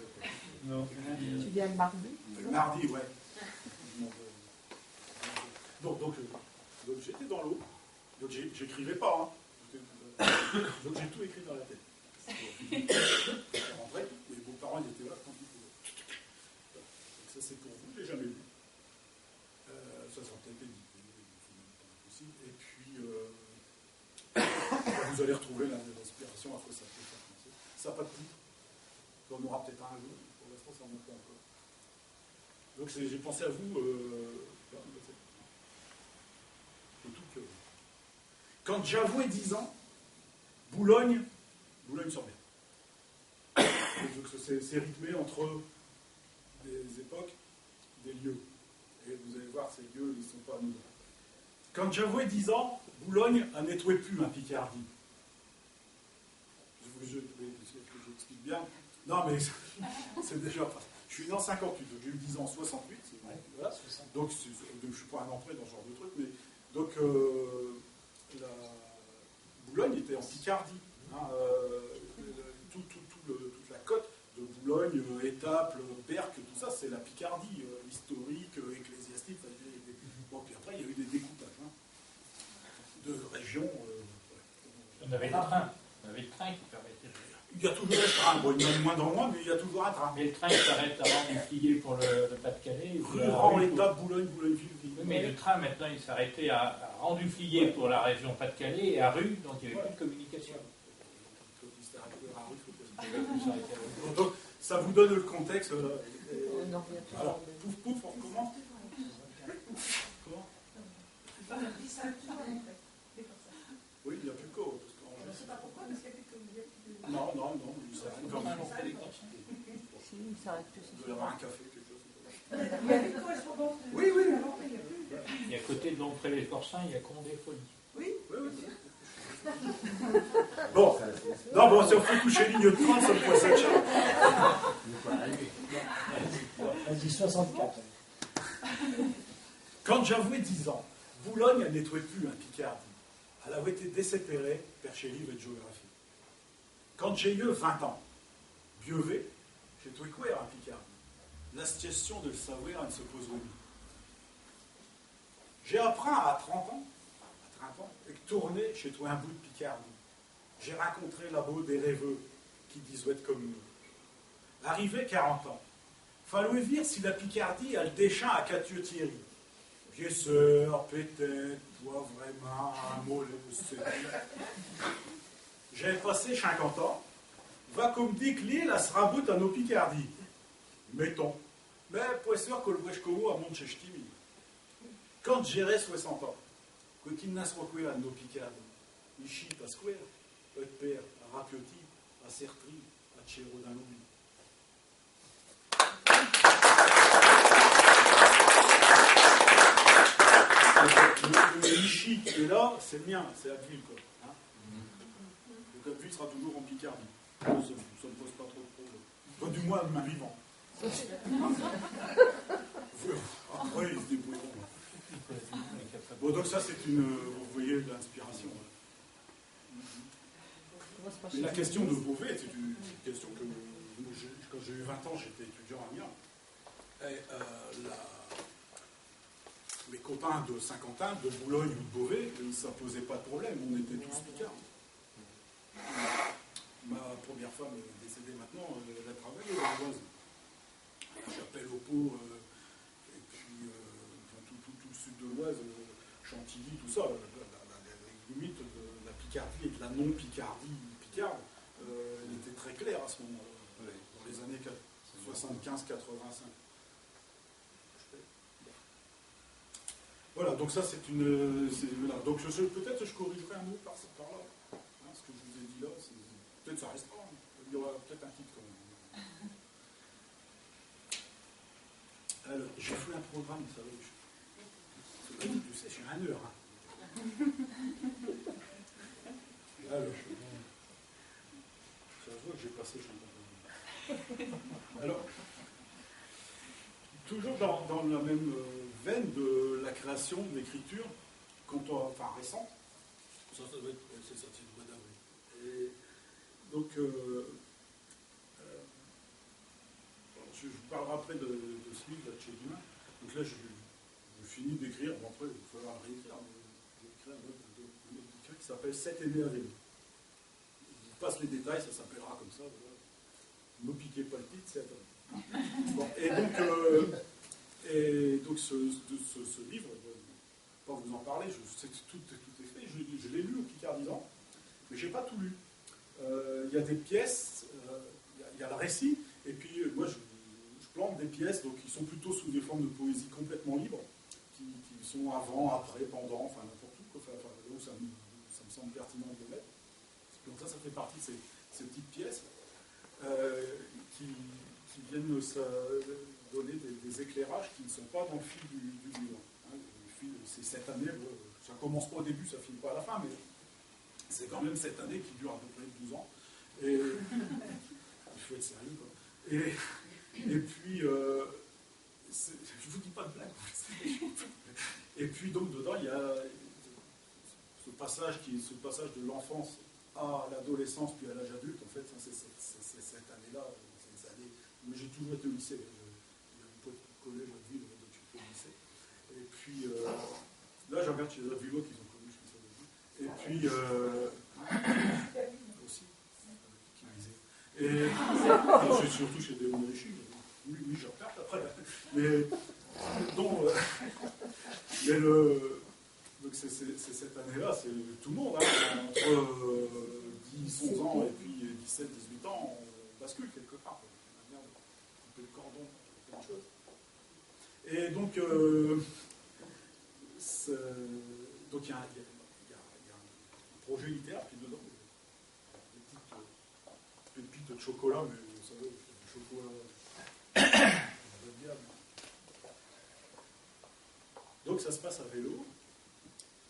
Non. Tu viens le mardi ? Le mardi, ouais. Donc, donc, euh, donc j'étais dans l'eau, donc j'ai- j'écrivais pas, hein. J'étais, euh, donc j'ai tout écrit dans la tête. Je suis rentré, mes beaux-parents ils étaient là quand ils pouvaient. Donc ça c'est pour vous, je l'ai jamais lu. Euh, ça sera peut-être édité, c'est même pas impossible. Et puis, euh, vous allez retrouver la- l'inspiration à quoi ça peut faire penser. Ça n'a pas de titre. On aura peut-être un jour, pour l'instant ça ne monte pas encore. Donc c'est- j'ai pensé à vous. Euh, là, c'est tout que. Quand j'avouais dix ans, Boulogne, Boulogne-sur-Mer. Donc c'est c'est rythmé entre des époques, des lieux. Et vous allez voir, ces lieux, ils ne sont pas anodins. Quand j'avouais dix ans, Boulogne a nettoyé plus un Picardie. Je vous je, mais est-ce que j'explique bien ? Non, mais c'est déjà pas. Je suis né en cinquante-huit, donc j'ai eu dix ans en soixante-huit. C'est- voilà. Donc c'est- je ne suis pas un entré dans ce genre de truc, mais donc euh, la Boulogne était en Picardie. Hein, euh, le- tout, tout- tout le- toute la côte de Boulogne, euh, Étaples, Berck, tout ça, c'est la Picardie euh, historique, euh, ecclésiastique. Enfin, il y a eu des- bon, puis après, il y a eu des découpages hein, de régions. Euh, ouais. On avait le train. On avait le train qui permettait de. Il y a toujours un train, bon, il y en a de moins en moins, mais il y a toujours un train. Mais le train, il s'arrête à Rang-du-Fliers pour le, le Pas-de-calais. Et puis Rue, à Rang, Rue- Étaples, Boulogne, Boulogne-Ville, Oui, mais le train, maintenant, il s'est arrêté à, à Rang-du-Fliers pour la région Pas-de-calais et à Rue, donc il n'y avait plus de communication. Quand il s'est arrêté à Rue, faut que- Donc, ça vous donne le contexte. Euh, euh, alors, pouf pouf, on recommence. Comment ? Oui, il n'y a plus de cours. Parce qu'en- Je sais pas pourquoi, parce qu'il y a plus de communication. Non, non, non, mais ça arrive quand même. Si, il s'arrête plus. Vous devez avoir un café, quelque chose. Il y avait quoi, je pense, Oui, oui. Après, il y a plus. Et à côté de Longpré-lès-Ouessant, il y a Condé-Folies. Oui. Oui, oui. Bon, non, bon, si on fait coucher ligne trente, ça me pourrait s'être cher. Vas-y, soixante-quatre. Quand j'avouais dix ans, Boulogne a nettoyé plus un Picardie. Elle avait été désépérée per chés livres ed géographie. Quand j'ai eu vingt ans, Bieuvé, j'ai tout écouvert un Picardie. La question de le savoir ne se pose plus. J'ai appris à trente ans, à trente ans, et tourné chez toi un bout de Picardie. J'ai rencontré là-bas des rêveux qui disaient comme nous. Arrivé quarante ans, Falloait vir si la Picardie al déchind à Catieu-Thierry. Bié sûr, pétête, pas vraimint, un mot, les... J'ai passé chinquante ans, va qu'o m'dit que l'île, al s'raboute à no Picardie. Mettons. Mais pas sûr que l'vouéche comint à Manchester. Quand j'arai soixante ans, quo qu'i n'in s'ra quo à no Picardie ? Ichi, à Square, à Père, à Rapioti, à Sertry, à Tchéro dans l'oubli. Le, le ichi qui est là, c'est le mien, c'est Abbeville, quoi. Hein ? Donc Abbeville sera toujours en Picardie. Ça, ça me pose pas trop de problème. Enfin, du moins, de ma vivant. Après, ils se débrouilleront. Bon, donc ça, c'est une, vous voyez, de l'inspiration. Mais la question de Beauvais, c'est une question que, moi, je- quand j'ai eu vingt ans, j'étais étudiant à Amiens. Et, euh, la- mes copains de Saint-Quentin, de Boulogne ou de Beauvais, ça posait pas de problème, on était tous picards. Ma première femme est décédée maintenant, euh, elle a travaillé dans l'Oise. La Chapelle aux Pots, euh, et puis euh, enfin, tout, tout- tout le sud de l'Oise, euh, Chantilly, tout ça, la, la- la- la- les limites de la Picardie et de la non-Picardie picarde, euh, elle était très claire à ce moment-là, dans les années soixante-quinze quatre-vingt-cinq. Voilà, donc ça c'est une... c'est- voilà. Donc je- je- peut-être je corrigerai un mot par, par là. Hein, ce que je vous ai dit là, c'est- peut-être ça restera. Hein. Il y aura peut-être un titre quand même. Alors, j'ai fait un programme, ça va. Je, je, tu sais, j'ai une heure. Hein. Alors, ça se voit que j'ai passé chez un... Alors, toujours dans, dans la même euh, veine de la création, de l'écriture, quand on- enfin récente, ça, ça doit être, ouais, c'est ça, c'est le mois d'avril. Et donc, euh, euh, je, je vous parlerai après de, de ce livre, là, de chez Dumas. Donc là, je, je finis d'écrire. Bon, après, il va falloir le réécrire, mais j'ai écrit un autre, un autre bouquin qui s'appelle Sept aînés à vélo. Je vous passe les détails, ça s'appellera comme ça. Voilà. Ne me piquez pas le titre, c'est à toi. Bon, et donc, euh, et donc ce, de ce, ce livre, je ne vais pas vous en parler, je sais que tout, tout est fait, je, je l'ai lu au Picardisant, mais j'ai pas tout lu. Euh, Il y a des pièces, euh, il y a- il y, a le récit, et puis euh, moi je, je plante des pièces donc, qui sont plutôt sous des formes de poésie complètement libre, qui, qui sont avant, après, pendant, enfin n'importe où, quoi. Enfin, enfin, là où ça me, ça me semble pertinent de le mettre. Donc ça, ça fait partie de ces, ces petites pièces euh, qui, qui viennent nous euh, donner des, des éclairages qui ne sont pas dans le fil du, du livre. Hein, le fil, c'est cette année, bon, ça commence pas au début, ça finit pas à la fin, mais c'est quand même cette année qui dure à peu près douze ans. Et il faut être sérieux, quoi. Et, et puis, euh, c'est- je vous dis pas de blague. Et puis donc dedans, il y a ce passage, qui, ce passage de l'enfance à l'adolescence puis à l'âge adulte, en fait, hein, c'est c'est- c'est- c'est cette année-là, c'est des années. Mais j'ai toujours été au lycée. Je- Il y a un peu de collège à Ville, donc j'étais au lycée. Et puis euh, là, je regarde chez les autres Villois qu'ils ont connu, je suis sûr de vous. Et puis euh, aussi, qui lisait. Et je suis surtout chez des Henri Richie, mais oui, oui, je regarde après. Mais donc, euh, mais le, donc c'est c'est- c'est cette année-là, c'est tout le monde, hein, entre euh, dix, onze ans et puis dix-sept, dix-huit ans, on bascule quelque part. La merde, couper le cordon, plein de choses. Et donc, euh, c'est- donc il y, a un- il y a- il y a- il y a un projet littéraire qui est dedans, des petites euh, pépites de chocolat, mais vous savez, du chocolat, on va dire. Donc ça se passe à vélo.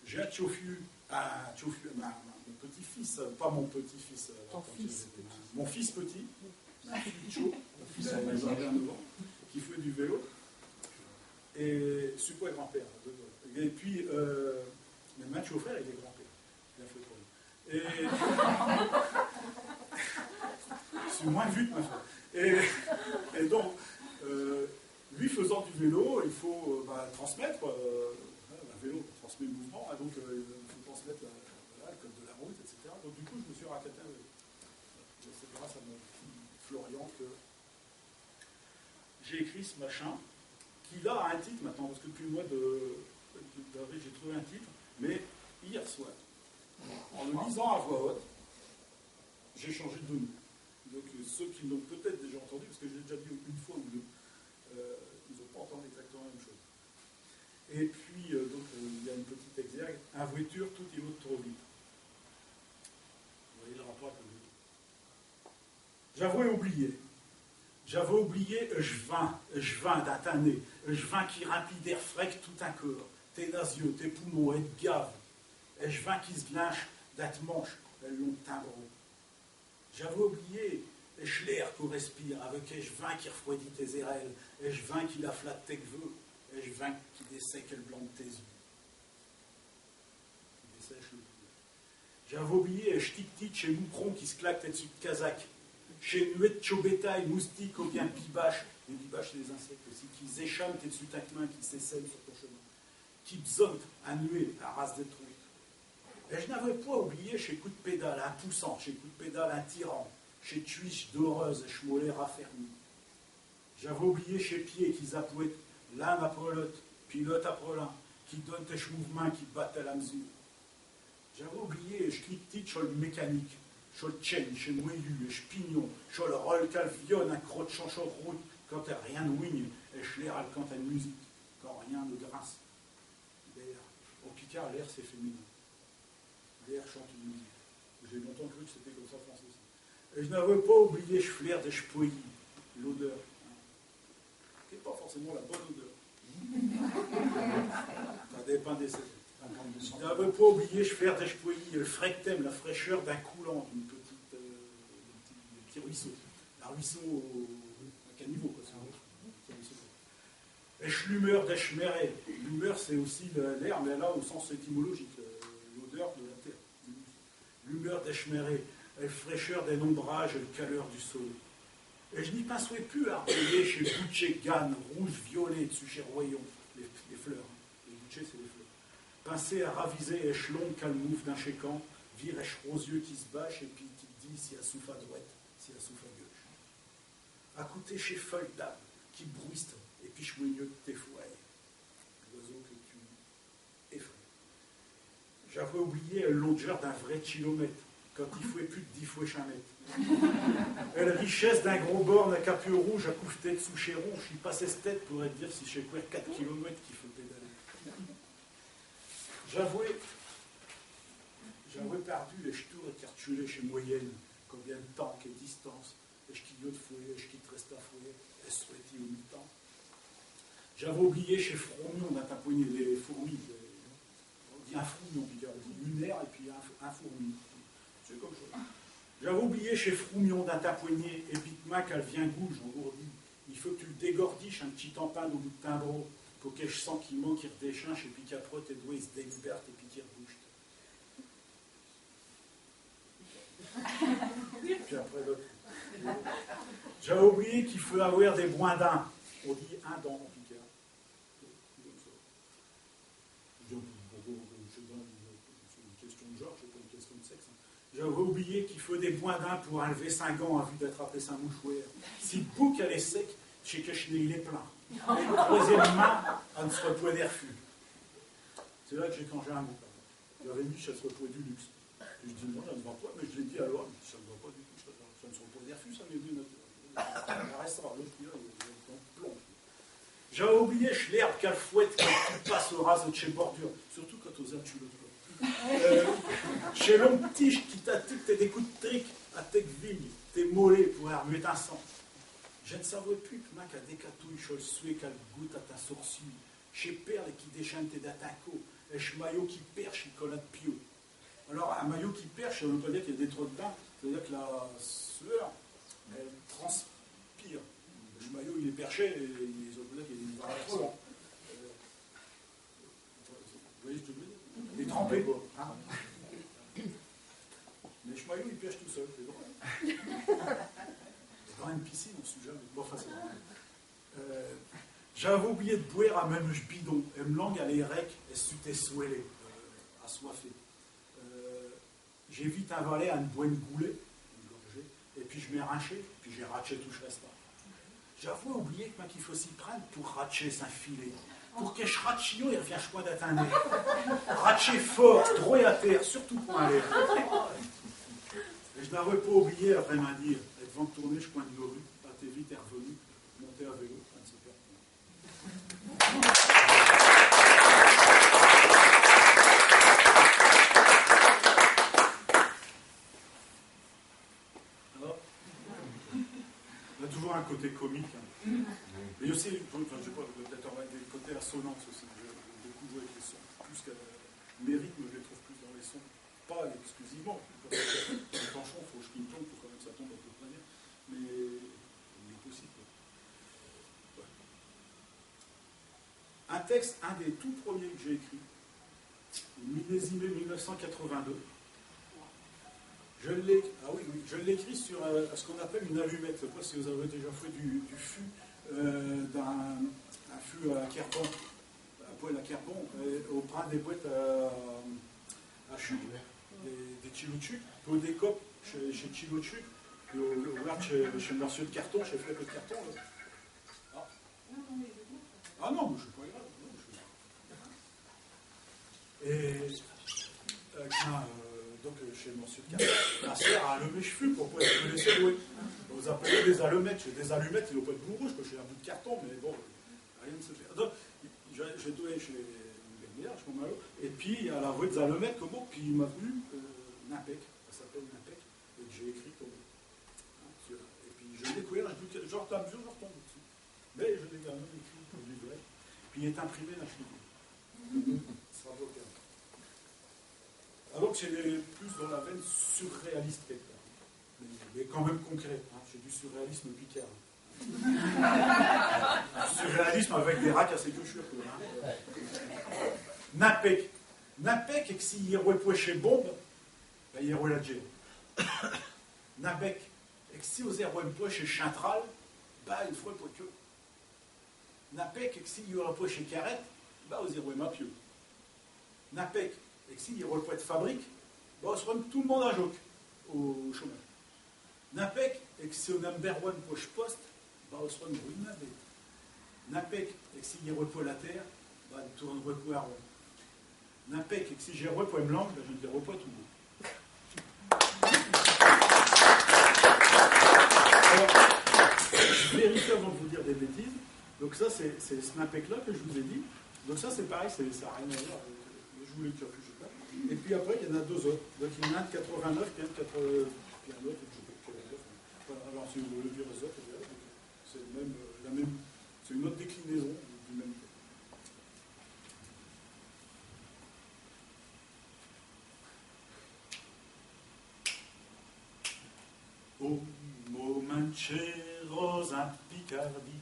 J'ai un tiofu, un tiofu, ma- ma- mon petit-fils, euh, pas mon petit-fils, euh, Ton quand fils j'étais- petit. Mon fils petit, un fils tio, un fils à neuf ans, qui fait du vélo, et super grand-père. Et puis, euh, mais mon petit frère, il est grand-père. Il a fait trois. Et c'est moins vite, ma foi. Et, et donc, euh, lui faisant du vélo, il faut euh, bah, transmettre, euh, hein, un vélo, on transmet le mouvement, hein, donc euh, il faut transmettre la- voilà, le code de la route, et cetera. Donc du coup, je me suis racaté un vélo. Et c'est grâce à mon petit Florian que J'ai écrit ce machin, qui là a un titre maintenant, parce que depuis le mois de, de- d'avril, j'ai trouvé un titre, mais hier soir, en le lisant à voix haute, j'ai changé de nom. Donc euh, ceux qui l'ont peut-être déjà entendu, parce que j'ai déjà dit une fois ou deux, euh, ils n'ont pas entendu exactement la même chose. Et puis, euh, donc, euh, il y a une petite exergue. In voiture, tout i va trop vite. Vous voyez le rapport avec le vélo. J'avais oublié. J'avais oublié ech vint, ech vint dins t' nez, ech vint qui rimplit d'air frèque tout tin corps, tes nasiaux, tes poumons, et t' gave, ech vint qui s' glinche dins t' manche, el long d' tin bras. J'avais oublié ech l'air qu'o respire, avec ech vint qui r'froidit tes érelles, ech vint qui laflatte tes cveux, ech vint qui dessèque el blanc d' tes yux, qui dessèche le blanc. J'avais oublié ech tic-tic, ches moucrons qui s' claquent dessus t' casaque, ches nuées d' chauds bétails, moustiques ou bien bibaches, les bibaches, c'est des insectes aussi, qui s' écham'tent dessus tin cmin, qui s'écèlent sur ton chemin, qui bzon'tent à nuée à ras des troncs. Et j' n'avais point oublié ches coups d' pédale impoussants, ches coups d' pédale intirants, ches cuisses doreuses, ches mollets raffermis. J'avais oublié ches pieds qui zapouettent l'un après l'aute, pis l'aute après l'un, qui donn'tent ches mouv'mints qui battent à la mesure. J'avais oublié ches cliquetiques sur l' mécanique, sur l' chaîne, ches moyus, ches pignons, sur l' rôle qu'al vionne in crotchant sur l' route quand rien n' wigne, ech l'air al cante eune musique, quand rien ne grince. L'air. En picard, l'air, c'est féminin. L'air chante une musique. J'ai longtemps cru que c'était comme ça en français aussi. Et j' n'avais pas oublié ches flair d'ech poésie, l'odeur, hein, qui est pas forcément la bonne odeur. Ça dépend des saisons. J' n'avais pas oublié ches flair d'ech poésie, el frèque temps, la fraîcheur d'un coulant, d'une petite, euh, d'un petit, d'un petit ruisseau. Un ruisseau au, à caniveau, quoi, si vous voulez. Un petit ruisseau. Ech l'humeur d'ech méré. L'humeur, c'est aussi le- l'air, mais là, au sens étymologique, euh, l'odeur de la terre. L'humeur d'ech méré, el fraîcheur d'un ombrage, el caleur du soleil. Et j' n'y pinsoais pus à arpéyer ches bouchées ganes, rouges, violets, dessus ches royons, les, les fleurs. Les bouchées, c'est les fleurs. Pinser à raviser ech l'ombe qu'al mouve dins ches camps, vir ech rosieu qui s' bache, et pis qui t' dit si al soufe à droite, si al soufe à gauche. Acouter ches feulles d'âbe qui bruiss'tent, et pis ch' moigneu d' tes foailles, l'oiseau que tu effraies. J'avais oublié el longeur d'un vrai kilomète, quand i foait pus d' dix foaies chinq mètes. El richesse d'un gros borgne à capieau rouge acouffeté d'sous ches ronches, i passait s' tête pour ête dire si ch'est coér quatre kilomètes qu'i feut pédaler. J'avais, j'avais perdu ech tour écartulé, ches moyennes, combien d' temps, qué distance, ech qui i o d' foait, ech qui t' reste à foait, ech soait-i au mitan. J'avais oublié ches fromions dins tin poignet, les fourmis, les, on dit un fromion, pis on dit une aire et pis un, un fourmi. C'est comme ça. J'avais oublié ches fromions dins tin poignet, et pis d'main qu'al vient gouge, engourdie, i feut que tu l' dégordiches un tiot tampon au bout d' tin bros, pour qu'ech sang qui manque i rdéchinche, et pis qu'après tes doigts i s' délibèrent, et pis qu'i rbougent. Pis après, l'aute. J'avais oublié qu'i feut avoir des boins dints. On dit un dent en picard. Comme ça. Je dis, bon, bon, bon, je sais pas, c'est une question de genre, c'est pas une question de sexe, hein. J'avais oublié qu'i feut des boins dints pour inl'ver sin gant in vue d'attraper sin mouchoère. Si l' bouque al est sèque, ch'est que ch' nez il est plein. Et l' troisième main, al n' s'repoait d'fu. C'est là que j'ai changé un mot. J'avais mis, cha s'repoait du luxe. Pis j' dis, non, cha n' va pas, mais j' l'ai dit alors, j' dis, cha n' va pas du tout, cha, cha n' s'repoait d'fu, cha, mais oui, naturellement. Al restera, l'aute, là, il est dans le plomb. J'avais oublié ch' l'herbe qu'al fouette quand tu passes au ras de chés bordures, surtout quand t'as des culottes, quoi. Euh, chés longues tiches qui t'attiquent des coups d' trique à tes cvignes, tes mollets pour armuer tin sang. Je n' savais pus qu'main qu'al décatouille ch' suet qu'al goute à tin sourcil, chés perles qui déchind'tent dins tin cou, et ch' maillot qui perche, i colle à t' piau. Alors, un maillot qui perche, cha veut pas dire qu'il y a des trous dedans, ça veut dire que la sueur, elle transpire. Ch' maillot, il est perché, et ça veut dire qu'il va à trop. Euh, vous voyez ce que je veux dire ? Il est trempé, quoi. Hein ? Mais ch' maillot, il perche tout seul, c'est drôle. Dans une piscine, on ne sait jamais. Bon, enfin, c'est vrai. Euh, j'avais oublié d' boire à même ch' bidon. Em langue, al est rèque, et ch' suet swellé, euh, assoiffé. Euh, j'ai vite invalé un bouin d' goulet, une gorgée, et pis j' m'ai rinché, pis j'ai ratché tout ch' restant. J'avos oublié commint qu'i faut s'y prinde pour ratcher sin filet. Pour qu'ech ratchillon i r'vienche point dins tin air. Ratcher fort, droit à terre, surtout point à l'air. Et j'n'avos pas oublié, à vrai m'in dire, et d'vant d'tourner ch' coin d'no rue, assez vite ervenu, monter à vélo, à n's'y perde point. Alors, il y a toujours un côté comique, hein. Mais aussi, enfin, je sais pas, peut-être un côté assonance aussi. Je, je découvre avec les sons, plus qu'à mes rythmes, je les trouve plus dans les sons. Pas exclusivement. Le Tanchon, faut que je tombe, faut quand même que ça tombe à peu près bien. Mais il est possible, quoi. Ouais. Un texte, un des tout premiers que j'ai écrit, au millésimé mille neuf cent quatre-vingt-deux. Je l'ai, ah oui, oui, je l'écris sur, euh, ce qu'on appelle une allumette. Je sais pas si vous avez déjà fait du, du fus, euh, d'un, un fus à carbone, un poêle à carbone, euh, au brin des boîtes à, à chute, des, des tchiloutchuk, puis au décope chez, chez Tchiloutchuk, puis au, au, chez, chez Monsieur de Carton, chez Fred de Carton, là. Ah. Ah non, mais c'est pas grave. Non, je... Et, euh, quand, euh, donc, euh, chez Monsieur de Carton, ma sœur a allumé ch' fus pour pouvoir se laisser rouer. Vous appelez des allumettes, des allumettes, i dot pas ête bourrus, quoi, ch'est un bout d' carton, mais bon, rien ne se fait. Donc, je, je devais chez une belle-mère, à ce moment-là, et pis elle avot des allumettes, comme moi, pis i m'a v'nu, euh, Nimpec, ça s'appelle Nimpec, et que j'ai écrit comme, hein, sur, et pis je l'ai découvert, je dis que, genre, t'as mesure, je retombe dessus. Mais je l'ai quand même écrit pour du vrai. Pis il est imprimé dans le... Ce sera pas le cas. Alors que c'est plus dans la veine surréaliste quelque part. Mais, mais quand même concret, hein, c'est du surréalisme picard. Surréalisme avec des racs à ses chaussures, quoi, hein. Nimpec. Nimpec, et que s'i y rouait point chés bombes, ben, i y rouait la guerre. Nimpec, et que si os y rouait point chés chintrales, ben, i n' f'rot point d' queue. Nimpec, et que s'i y rouait point chés carrettes, ben, os y rouait main pieu. Nimpec, et que s'i y rouait point d' fabrique, ben, os roait tout l' monde à joque au chômage. Nimpec, et que si os n'embèrroait point ch' poste, ben, os roait ruinés. Nimpec, et que s'i y rouait point la terre, ben, i n' tourneroait point in rond. Nimpec, et que si j'y rouais point m' langue, ben, je n' diroais point tout l' mot. Alors, je vérifie avant de vous dire des bêtises. Donc ça, c'est, c'est ce nimpec-là que je vous ai dit. Donc ça, c'est pareil, c'est, ça n'a rien à voir avec, euh, je voulais dire que je sais pas. Et puis après, il y en a deux autres. Donc il y en a un de quatre-vingt-neuf, puis un de quatre-vingts, puis un autre, je sais pas quel est le... Voilà, alors c'est le, le vieux réseau, c'est le même, euh, la même, c'est une autre déclinaison du, du même thème. Au momint ch'est rose in Picardie,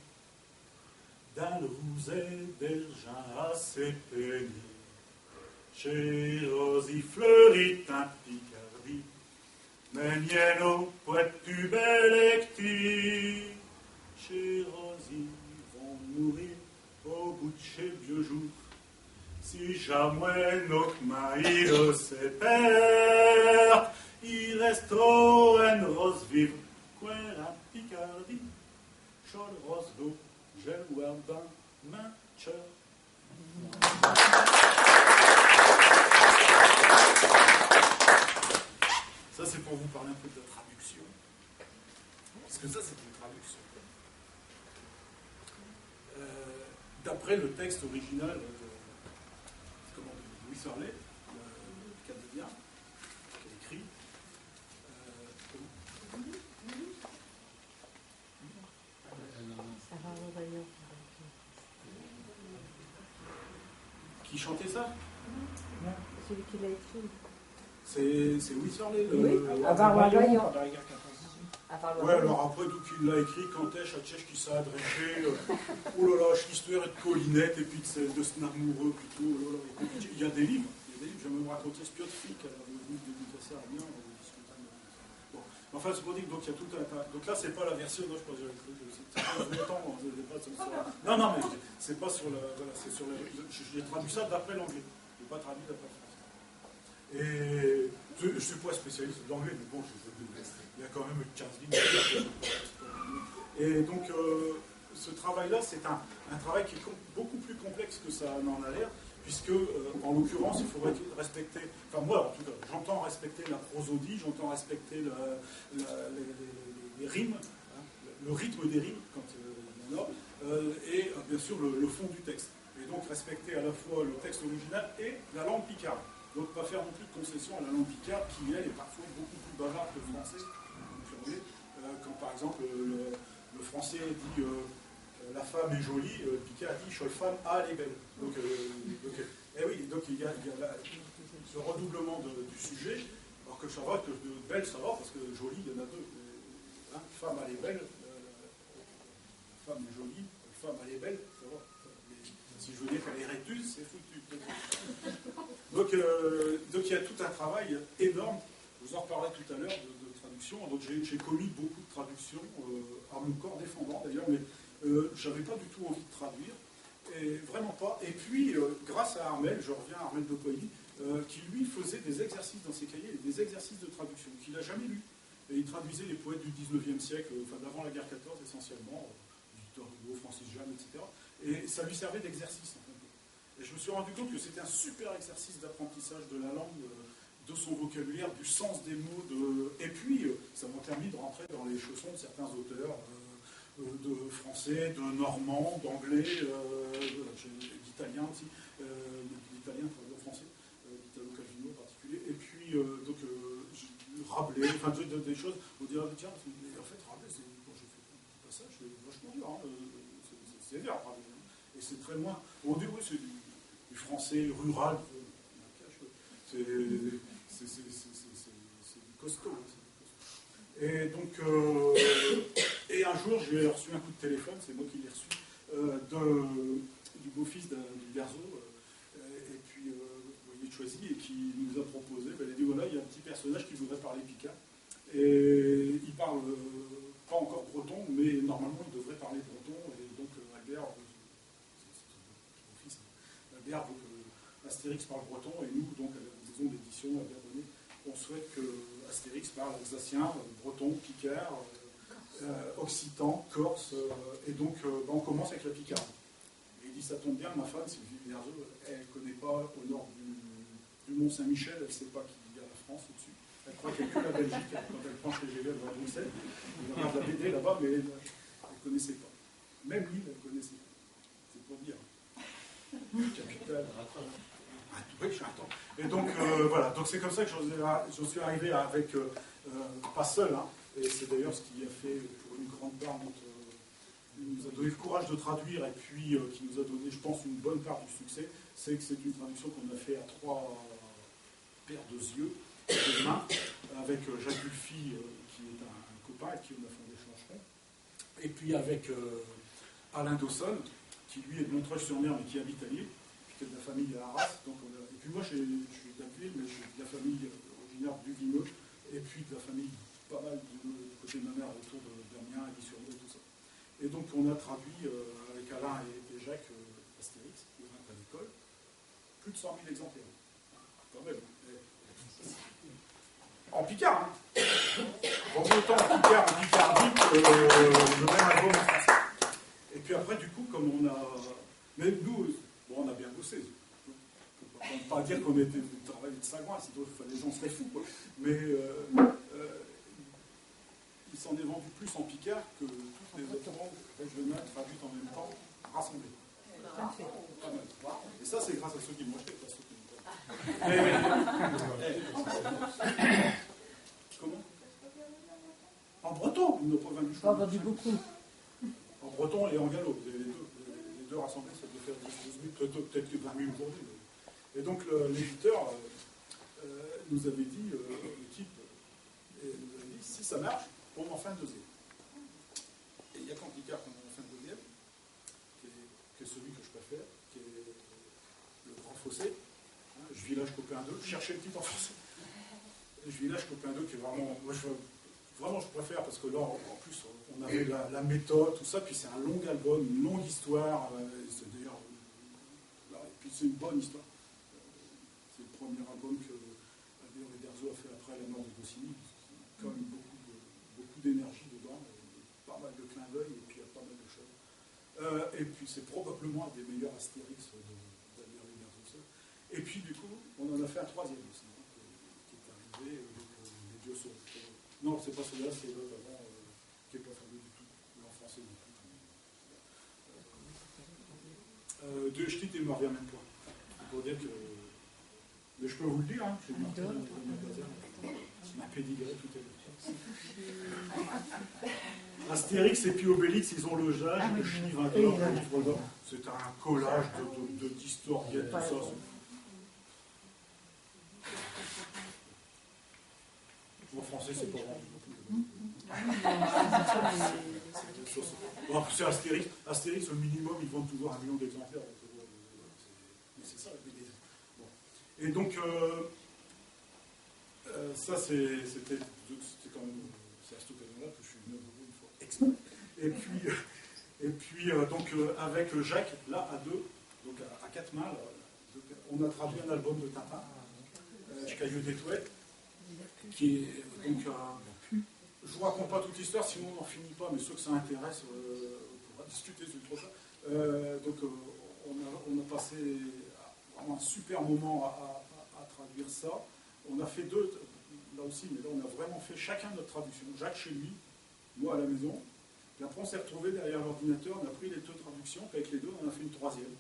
dins l' rue des Bergins à ses peigners. Ch'est rose i fleurit in Picardie, mais n'y en a point pus belle que ti. Ch'est rose i vont mourir au bout d' chés biaux jours. Si jamais nos ch'mins i se perdent, i restera eune rose vive, quère in Picardie. Ch'est l' rose d'eau, je l' vois bin, min chœur. Ça, c'est pour vous parler un peu de la traduction. Parce que ça, c'est une traduction. Euh, d'après le texte original de, comment, de Louis Sorlet, euh, Picadilien, qui a écrit, euh, qui chantait ça ? Celui qui l'a écrit. C'est, c'est Louis Sorlet, le... Oui, à Barbagallo. Ouais, alors après, d'où qu'il l'a écrit, quand est-ce, à qui est-ce qu'il s'a adressé, euh, oh là là, ch'histoire de Colinette, et pis de, de s'n amoureux, plutôt, oh là là. Il y a des livres, il y a des livres, j'ai même raconté ce piot d' fille qu'elle avait v'nu dédicacer à Amiens, on discutait. Bon. Enfin, c'est pour dire que donc, il y a tout un tas. Donc là, c'est pas la version, non, je crois que j'avais cru que c'est, c'est pas longtemps, hein, je l'ai pas sur le... Non, non, mais c'est pas sur la, voilà, c'est sur la, je, j'ai traduit ça d'après l'anglais. J'ai pas traduit d'après le français. Et je ne suis pas spécialiste d'anglais, mais bon, je, je, il y a quand même quinze lignes. Et donc, euh, ce travail-là, c'est un, un, travail qui est beaucoup plus complexe que ça n'en a l'air, puisque, euh, en l'occurrence, il faudrait respecter, enfin moi en tout cas, j'entends respecter la prosodie, j'entends respecter la, la, les, les, rimes, hein, le rythme des rimes, quand euh, il y en a, euh, et euh, bien sûr le, le, fond du texte. Et donc respecter à la fois le texte original et la langue picarde. Donc pas faire non plus de concession à la langue picarde qui, elle, est parfois beaucoup plus bavarde que le français. Euh, quand par exemple le, le français dit euh, la femme est jolie, euh, Picard dit chol femme, ah, elle est belle. Donc, euh, donc, eh oui, donc il y a, il y a la, ce redoublement de, du sujet, alors que ça va, que de belle ça va, parce que jolie, il y en a deux. Hein, femme, elle est belle, euh, la femme est jolie, la femme, elle est belle, ça va. Mais si je veux dire qu'elle est rétuse, c'est foutu. Donc, euh, donc il y a tout un travail énorme. Je vous en reparlerai tout à l'heure de, de traduction. Donc j'ai commis beaucoup de traductions euh, à mon corps défendant d'ailleurs, mais euh, j'avais pas du tout envie de traduire. Et vraiment pas. Et puis, euh, grâce à Armel, je reviens à Armel de Poilly, euh, qui lui faisait des exercices dans ses cahiers, des exercices de traduction qu'il n'a jamais lu. Et il traduisait les poètes du dix-neuvième siècle, euh, enfin d'avant la guerre quatorze essentiellement, euh, Victor Hugo, Francis Jammes, et cetera. Et ça lui servait d'exercice en fait. Et je me suis rendu compte que c'était un super exercice d'apprentissage de la langue, euh, de son vocabulaire, du sens des mots. De... Et puis, euh, ça m'a permis de rentrer dans les chaussons de certains auteurs, euh, euh, de français, de normand, d'anglais, euh, d'italien aussi, euh, d'italien traduit en français, euh, d'Italo Calvino en particulier. Et puis, euh, donc, euh, Rabelais, enfin, de, de, des choses, on dirait, tiens, mais en fait, Rabelais, c'est, bon, j'ai fait un petit passage, c'est vachement dur, hein, euh, c'est sévère, Rabelais. Hein. Et c'est très loin. On dit, oui, c'est du, du, français rural. C'est du costaud. Hein, et donc, euh, et un jour, j'ai reçu un coup de téléphone, c'est moi qui l'ai reçu, euh, de, du beau-fils du Berzo, euh, et puis, euh, vous voyez, choisi, et qui nous a proposé, ben, elle a dit, voilà, il y a un petit personnage qui voudrait parler picard. Et il parle euh, pas encore breton, mais normalement il devrait parler breton, et donc euh, Albert, euh, c'est mon fils, hein. Albert, donc euh, Astérix parle breton, et nous, donc à la maison d'édition, Albert Bonnet, on souhaite que Astérix parle alsacien, euh, breton, picard, euh, euh, occitan, corse, euh, et donc euh, ben, on commence avec la picarde. Et il dit, ça tombe bien, ma femme, Sylvie Berzo, elle ne connaît pas au nord du, du Mont-Saint-Michel, elle ne sait pas qu'il y a la France au-dessus. Elle croit qu'il n'y a que la Belgique. Quand elle prend chez G V, elle va à Bruxelles, elle regarde la B D là-bas, mais elle ne connaissait pas. Même lui, elle ne connaissait pas. C'est pour dire. Capitale. Ah, oui, je suis un temps. Et donc, euh, voilà. Donc, c'est comme ça que j'en suis arrivé avec, euh, euh, pas seul, hein, et c'est d'ailleurs ce qui a fait pour une grande part notre, euh, il nous a donné le courage de traduire et puis euh, qui nous a donné, je pense, une bonne part du succès, c'est que c'est une traduction qu'on a fait à trois paires de yeux, de mains, avec euh, Jacques Gulfi, euh, qui est un, un, copain et qui on a fondé Chancheron, et puis avec euh, Alain Dawson, qui lui est de Montreuil-sur-Mer mais qui habite à Lille, qui est de la famille Arras. Donc on a, et puis moi, je suis d'Abbeville, mais je suis de la famille euh, originaire du Vineux, et puis de la famille pas mal du, du côté de ma mère, autour de d'Amiens, Ailly-sur-Meuse et tout ça. Et donc on a traduit euh, avec Alain et, et Jacques euh, Astérix, les Vingt à l'école, plus de cent mille exemplaires. Quand même. En picard, hein. Bon, autant en picard, en picardie, que euh, le même album en français. Et puis après, du coup, comme on a... Mais nous, bon, on a bien bossé. Faut pas dire qu'on était travaillé de sagouin, sinon les gens seraient fous, quoi. Mais euh, euh, il s'en est vendu plus en picard que toutes les autres langues régionales traduites en même temps, rassemblées. Pas mal. Et ça, c'est grâce à ceux qui m'ont acheté, pas ceux qui m'ont pas. Comment ? En breton, ils n'ont pas vendu. Pas vendu beaucoup. En breton et en gallo, les deux, les deux rassemblés, ça devait faire dix, douze mille, peut-être, peut-être que vingt mille aujourd'hui. Et donc l'éditeur euh, euh, nous avait dit, euh, l'équipe, et nous avait dit, si ça marche, on en fait un deuxième. Et il n'y a qu'en picard qu'on en fait un deuxième, qui est, qui est celui que je préfère, qui est le Grand Fossé, hein, je village copain d'eux, cherchez le titre en français. Je village copain d'eux, qui est vraiment, moi je, vraiment je préfère, parce que là, en plus, on avait la, la méthode, tout ça, puis c'est un long album, une longue histoire, euh, c'est d'ailleurs, euh, et puis c'est une bonne histoire. Euh, c'est le premier album que À la mort de Goscinny, il y a quand même beaucoup de- beaucoup d'énergie dedans, et pas mal de clins d'œil, et puis il y a pas mal de choses. Euh, et puis c'est probablement un des meilleurs Astérix de- d'Adrien Louis-Bertencin. Et puis du coup, on en a fait un troisième aussi, hein, qui, qui est arrivé, euh, donc, euh, Les Dieux sauvent. Non, c'est pas celui-là, c'est l'autre avant, euh, qui est pas fameux du tout, mais en français non plus. Euh, Deux ch'tites et me revient même pas. C'est pour dire que. Mais je peux vous le dire, hein, c'est marqué dans le magasin. C'est ma pédigrée, tout est là. Astérix et puis Obélix, ils ont le âge, le ch'ni vingt heures, le livre d'or. C'est un collage de- de- de- d'historiens, tout ça. En français, c'est pas vendu non plus. Bon, c'est Astérix. Astérix, au minimum, ils vendent toujours un million d'exemplaires. Donc, euh, voilà, c'est- mais c'est ça, la B D. Bon. Et donc, euh, euh, ça, c'est- c'était c'était quand même. C'est à cette occasion-là que je suis venu à Bordeaux une fois exprès. Et puis, euh, et puis euh, donc, euh, avec Jacques, là, à deux, donc à, à quatre mains, là, donc, on a traduit un album de Tintin, euh, Ch'Caillou des Touettes, qui est donc. Euh, je vous raconte pas toute l'histoire, sinon on n'en finit pas, mais ceux que ça intéresse, euh, on pourra discuter sur le prochain. Euh, donc, euh, on, a, on a passé vraiment un super moment à, à- à traduire ça. On a fait deux, là aussi, mais là, on a vraiment fait chacun notre traduction. Jacques chez lui, moi à la maison. Puis après, on s'est retrouvés derrière l'ordinateur, on a pris les deux traductions, puis avec les deux, on en a fait une troisième.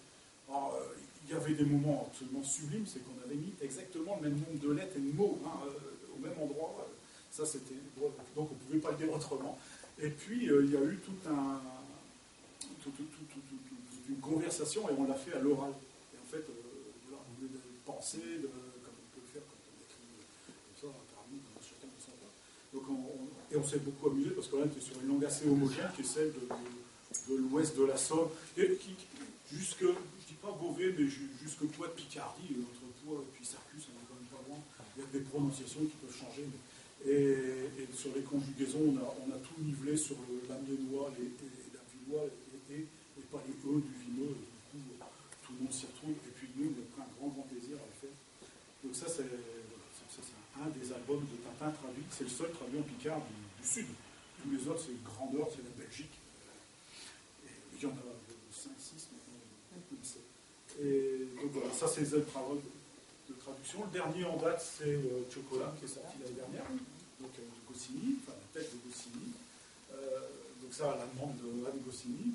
Alors, euh, il y avait des moments absolument sublimes, c'est qu'on avait mis exactement le même nombre de lettres et de mots, hein, euh, au même endroit. Euh, ça, c'était. Bon, donc, on ne pouvait pas le dire autrement. Et puis, euh, il y a eu tout un, tout- tout- tout- tout- tout- toute une conversation et on l'a fait à l'oral. Et en fait, euh, voilà, au lieu de penser, de- comme on peut le faire quand on écrit, euh, comme ça, interview, dans certains qui sont pas. Donc on- on- et on s'est beaucoup amusé parce que là, on était sur une langue assez homogène, qui est celle de, de- de l'ouest de la Somme, et qui, jusque, je dis pas Beauvais, mais ju- jusque Poix de Picardie, et entre Poix et puis Sercus, on est quand même pas loin. Il y a que des prononciations qui peuvent changer. Mais- et, et sur les conjugaisons, on a, on a tout nivelé sur le- l'amiénois, les, et, et l'amiénois, et, et- et pas les E du Vimeux. Et du coup, tout le monde s'y retrouve. Et puis nous, on a pris un grand, grand plaisir à le faire. Donc ça, c'est voilà, c'est- ça, c'est un des albums de Tintin traduit. C'est le seul traduit en picard du, du Sud. Tous les autres, c'est le Grand Nord, c'est la Belgique. Et il y en a cinq, six maintenant, comme ça. Et donc voilà, ça, c'est les œuvres de, de traduction. Le dernier en date, c'est euh, Chocolat, qui est sorti l'année dernière, donc euh, de Goscinny, enfin la tête de Goscinny. Euh, donc ça, à la demande de Anne Goscinny.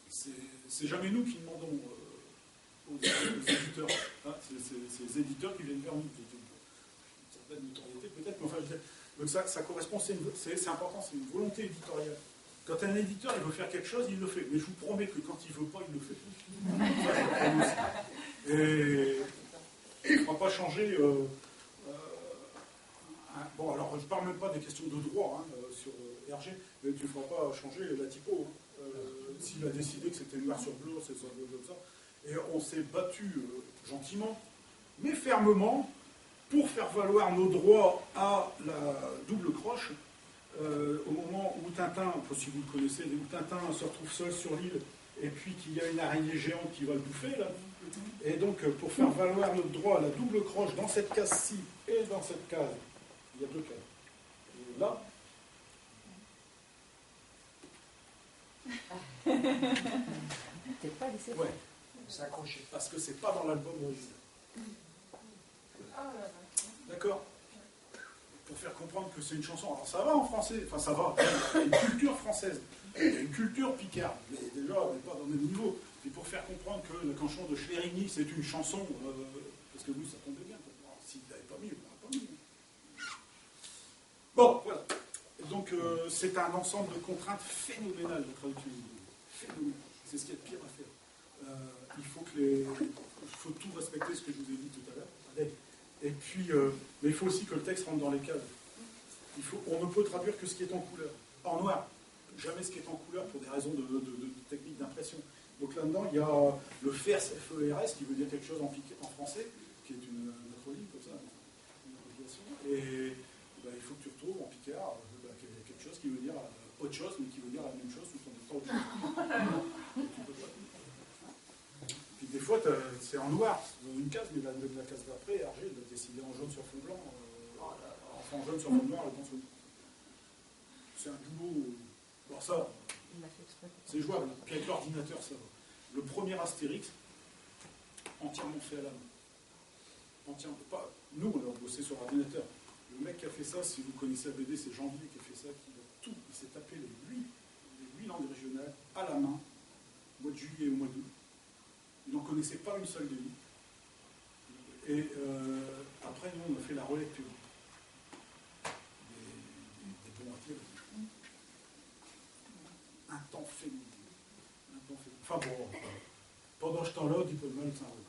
C'est c'est jamais nous qui demandons euh, aux, aux éditeurs. Hein, c'est- c'est c'est les éditeurs qui viennent vers nous. Donc, une certaine notoriété peut-être, mais enfin, je veux dire, donc ça, ça correspond, c'est une- c'est- c'est important, c'est une volonté éditoriale. Quand un éditeur il veut faire quelque chose, il le fait. Mais je vous promets que quand il veut pas, il le fait. Ça, je le promets aussi. Et il ne fera pas changer. Euh, euh, un- bon, alors je parle même pas des questions de droit hein, euh, sur euh, Hergé, mais tu ne feras pas changer la typo. Hein. Euh, S'il a décidé que c'était noir sur blanc, c'est ça, comme ça. Et on s'est battu euh, gentiment, mais fermement, pour faire valoir nos droits à la double croche, euh, au moment où Tintin, enfin, si vous le connaissez, où Tintin se retrouve seul sur l'île, et puis qu'il y a une araignée géante qui va le bouffer, là. Et donc, euh, pour faire valoir notre droit à la double croche dans cette case-ci et dans cette case, il y a deux cases. Et là, T'es pas laissé. Ouais. S'accrocher. Parce que c'est pas dans l'album original. D'accord ? Pour faire comprendre que c'est une chanson. Alors ça va en français, enfin ça va. Il y a une culture française, il y a une culture picarde, mais déjà on n'est pas dans le même niveau. Puis pour faire comprendre que quand je chante de Schlerini, c'est une chanson, euh, parce que nous ça tombait bien. Quoi. Alors, s'il n'avait pas mis, il n'aurait pas mis. Bon, voilà. Donc euh, c'est un ensemble de contraintes phénoménales, la traduction. Phénoménale. C'est ce qu'il y a de pire à faire. Euh, il faut que les, il faut tout respecter ce que je vous ai dit tout à l'heure. Allez. Et puis, euh, mais il faut aussi que le texte rentre dans les cases. Il faut, on ne peut traduire que ce qui est en couleur, en noir. Jamais ce qui est en couleur pour des raisons de, de- de- de technique d'impression. Donc là-dedans, il y a le F E R S, F E R S, qui veut dire quelque chose en, pic- en français, qui est une, un acronyme comme ça, une abréviation. Et ben, il faut que tu retrouves en picard euh, ben, quelque chose qui veut dire euh, autre chose, mais qui veut dire la même chose tout en étant autre chose. Et tu peux pas. Puis des fois, t'as- c'est en noir, dans une case, mais la, la case d'après, Hergé, il l'a dessiné en jaune sur fond blanc. Euh, oh là, Quand un jeune sur fond noir, je pense que c'est un duo. Bon, ça, c'est jouable. Puis avec l'ordinateur, ça va. Le premier Astérix, entièrement fait à la main. Entièrement, pas, nous, on a bossé sur ordinateur. Le mec qui a fait ça, si vous connaissez la B D, c'est Janvier qui a fait ça, qui a tout. Il s'est tapé les huit, les huit langues régionales à la main, au mois de juillet et au mois d'août. Il n'en connaissait pas une seule des huit. Et euh, après, nous, on a fait la relecture des, des, des bons à dire. Un temps phénoménal. Un temps phénoménal. Enfin bon, pendant ce temps-là, on dit pas de mal de Saint-Renan.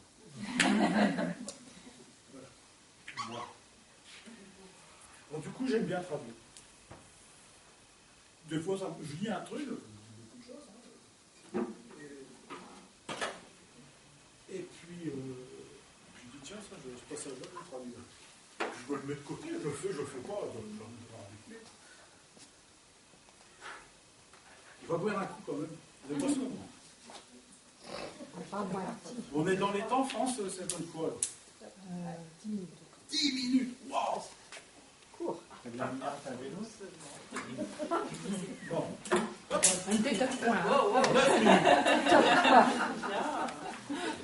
Voilà. Moi. Bon, du coup, j'aime bien traduire. Des fois, ça, je lis un truc, je lis beaucoup de choses, hein. Et, et puis, euh, je dis, tiens, ça, je, ce passage-là, je vais le traduire. Je dois le mettre de côté, je le fais, je le fais pas, je, je, je, il va boire un coup quand même. Vous avez pas ça, non ? On est dans les temps, France, c'est comme quoi, là ? Euh, dix minutes. Dix minutes. Waouh. Court. T'as de la merde à vélo ? Bon. Un petit top point, hein. Neuf minutes.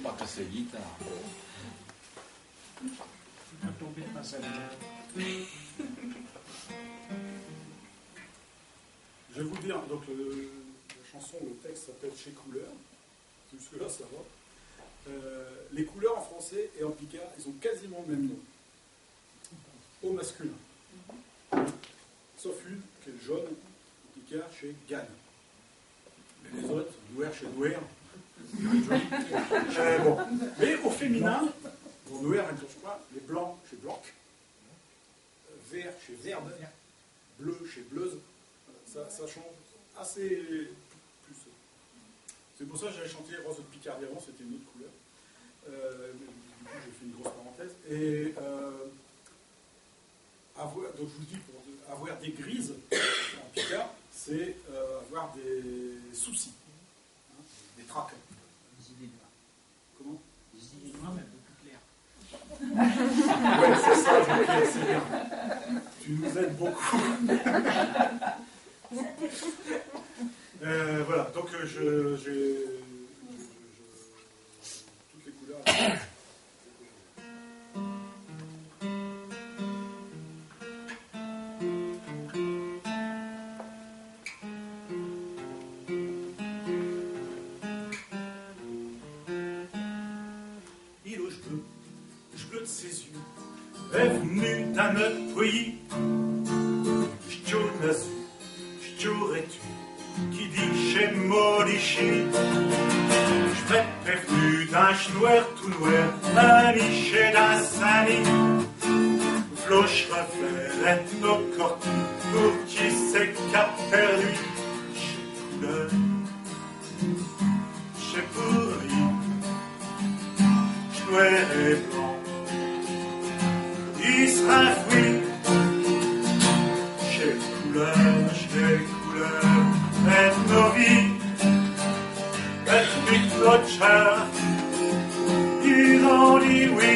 Pas casser la guitare. Faut pas tomber face à la... Je vais vous dire, donc le, la chanson, le texte s'appelle Chés couleurs. Jusque-là, ça va. Euh, les couleurs en français et en picard, ils ont quasiment le même nom. Au masculin. Sauf une, qui est le jaune, en picard, ch'est Gane. Mais les autres, noir, ch'est noir. Euh, bon. Mais au féminin, bon, noir, elle ne change pas, les blancs, ch'est blanc. Euh, vert, ch'est verde. Bleu, ch'est bleuse. Voilà, ça, ça change assez plus. C'est pour ça que j'avais chanté Rose de Picardie avant, c'était une autre couleur. Euh, mais du coup, j'ai fait une grosse parenthèse. Et euh, avoir, donc je vous dis, pour avoir des grises en picard, c'est euh, avoir des soucis, hein, des tracas. Des idées noires. Comment ? Des idées noires, mais un peu plus claires. Ouais, c'est ça, Jean-Pierre, c'est bien. Tu nous aides beaucoup. Euh, voilà, donc euh, je, j'ai, je, je, je, toutes les couleurs. Il a ch'bleu, ch'bleu de ses yux, est v'nu d'un aute pays. Ch'tiour n'as-tu, ch'tiour es-tu, qui dit ch'est mau d'ichi. Ch'vêt est v'nu d'un ch'noir tout noir, d'un Niche et d'un Saint-Denis. V'là ch'reflet est incore pus pour qui sait qu'a perdu chés couleurs. Ch'est pour li, ch'noir et blanc, i s'rinfuit. Chés couleurs, chés couleurs, et nos vies, et pis l'autre ch'heure, i ont dit oui.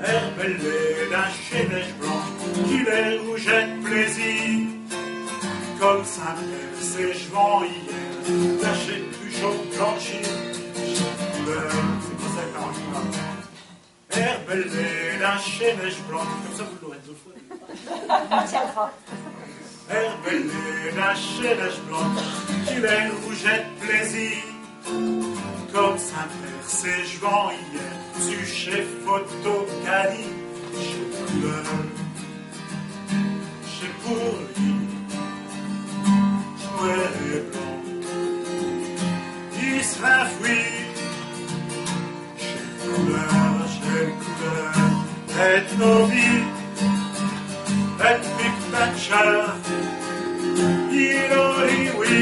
Erbellé d'un chés neiges blancs, qu'il est rouge et plaisir. Comme Saint-Père, ses ch'vants hier, tachés d'touchot blanchis. Chés couleurs, c'est pour ça que t'as envie de parler. Erbellé d'un chés neiges blancs, comme ça vous l'aurez deux fois. Erbellé d'un chés neiges blancs, qu'il est rouge et plaisir. Comme Saint-Père, ses ch'vants hier, su chés photos qu'a dit, chés couleurs, ch'est pour li, ch'noir et blanc, i s'rinfuit. Chés couleurs, chés couleurs, et nos vies, et pis d'un ch'heure, i ont dit oui.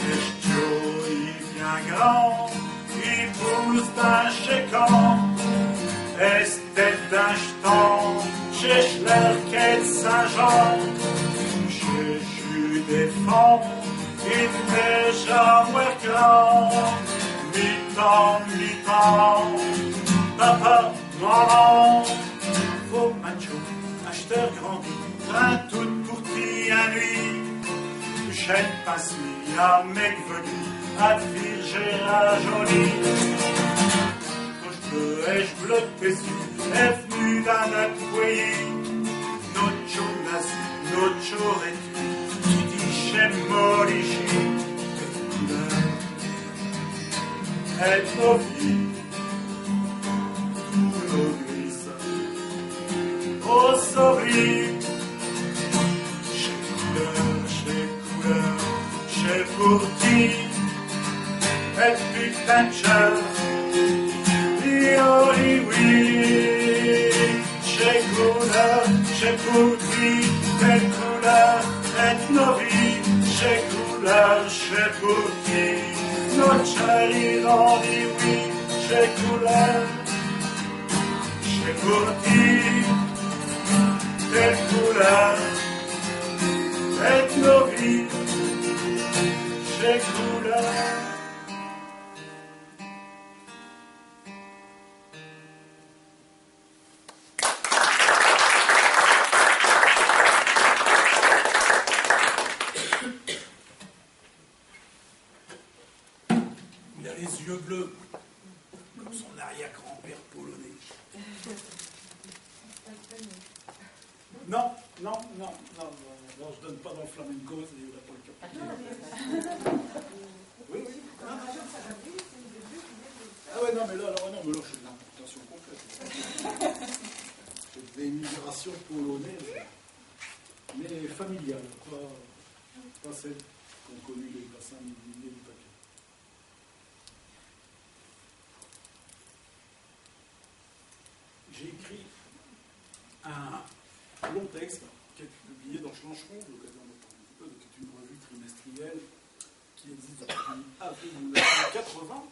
Et ch'tiour, i vient grand, i pousse d'un chés camps, et ch'étot d'un ch'temps, chés ch'l'Arc et Saint-Jean, chés ch'éléphant, i n'étot jamais grand, mi-temps, mi-temps, papa, Maman, vos matchons, achteure grandi, train tout pour ti à nuit. J'aime pas si à mec venu, à Virgera jolie. Quand je peux, ai-je bleu dessus, est venu dans notre pays. Notre jeunesse, notre choré, tu dis, chez Molichi. Et nos vies, tous nos glisses, au sourire, chez couleur, chez couleur, chez pour ti, et putain de cœur, oui, oh, oui, oui, chez couleur, chez pour ti, et couleur, et nos vies, chez couleur, chez pour ti, notre chérie, on dit oui, chez couleur. Chez pour ti, et couleur, et nos vies, chez couleur. Il a les yeux bleus, comme son arrière-grand-père polonais. Non, non, non, non, non, non, je donne pas dans le flamenco, c'est la polka. Oui, oui. Ah ouais, non, mais là, là, non, mais là, je suis dans l'importation complète. C'est de l'immigration polonaise, mais familiale, pas, pas celle qu'ont connue les bassins miniers du Papillon. J'ai écrit un long texte qui est publié dans Schlancheron, l'occasion d'en parler un petit peu, donc qui est une revue trimestrielle qui existe depuis avril mille neuf cent quatre-vingts.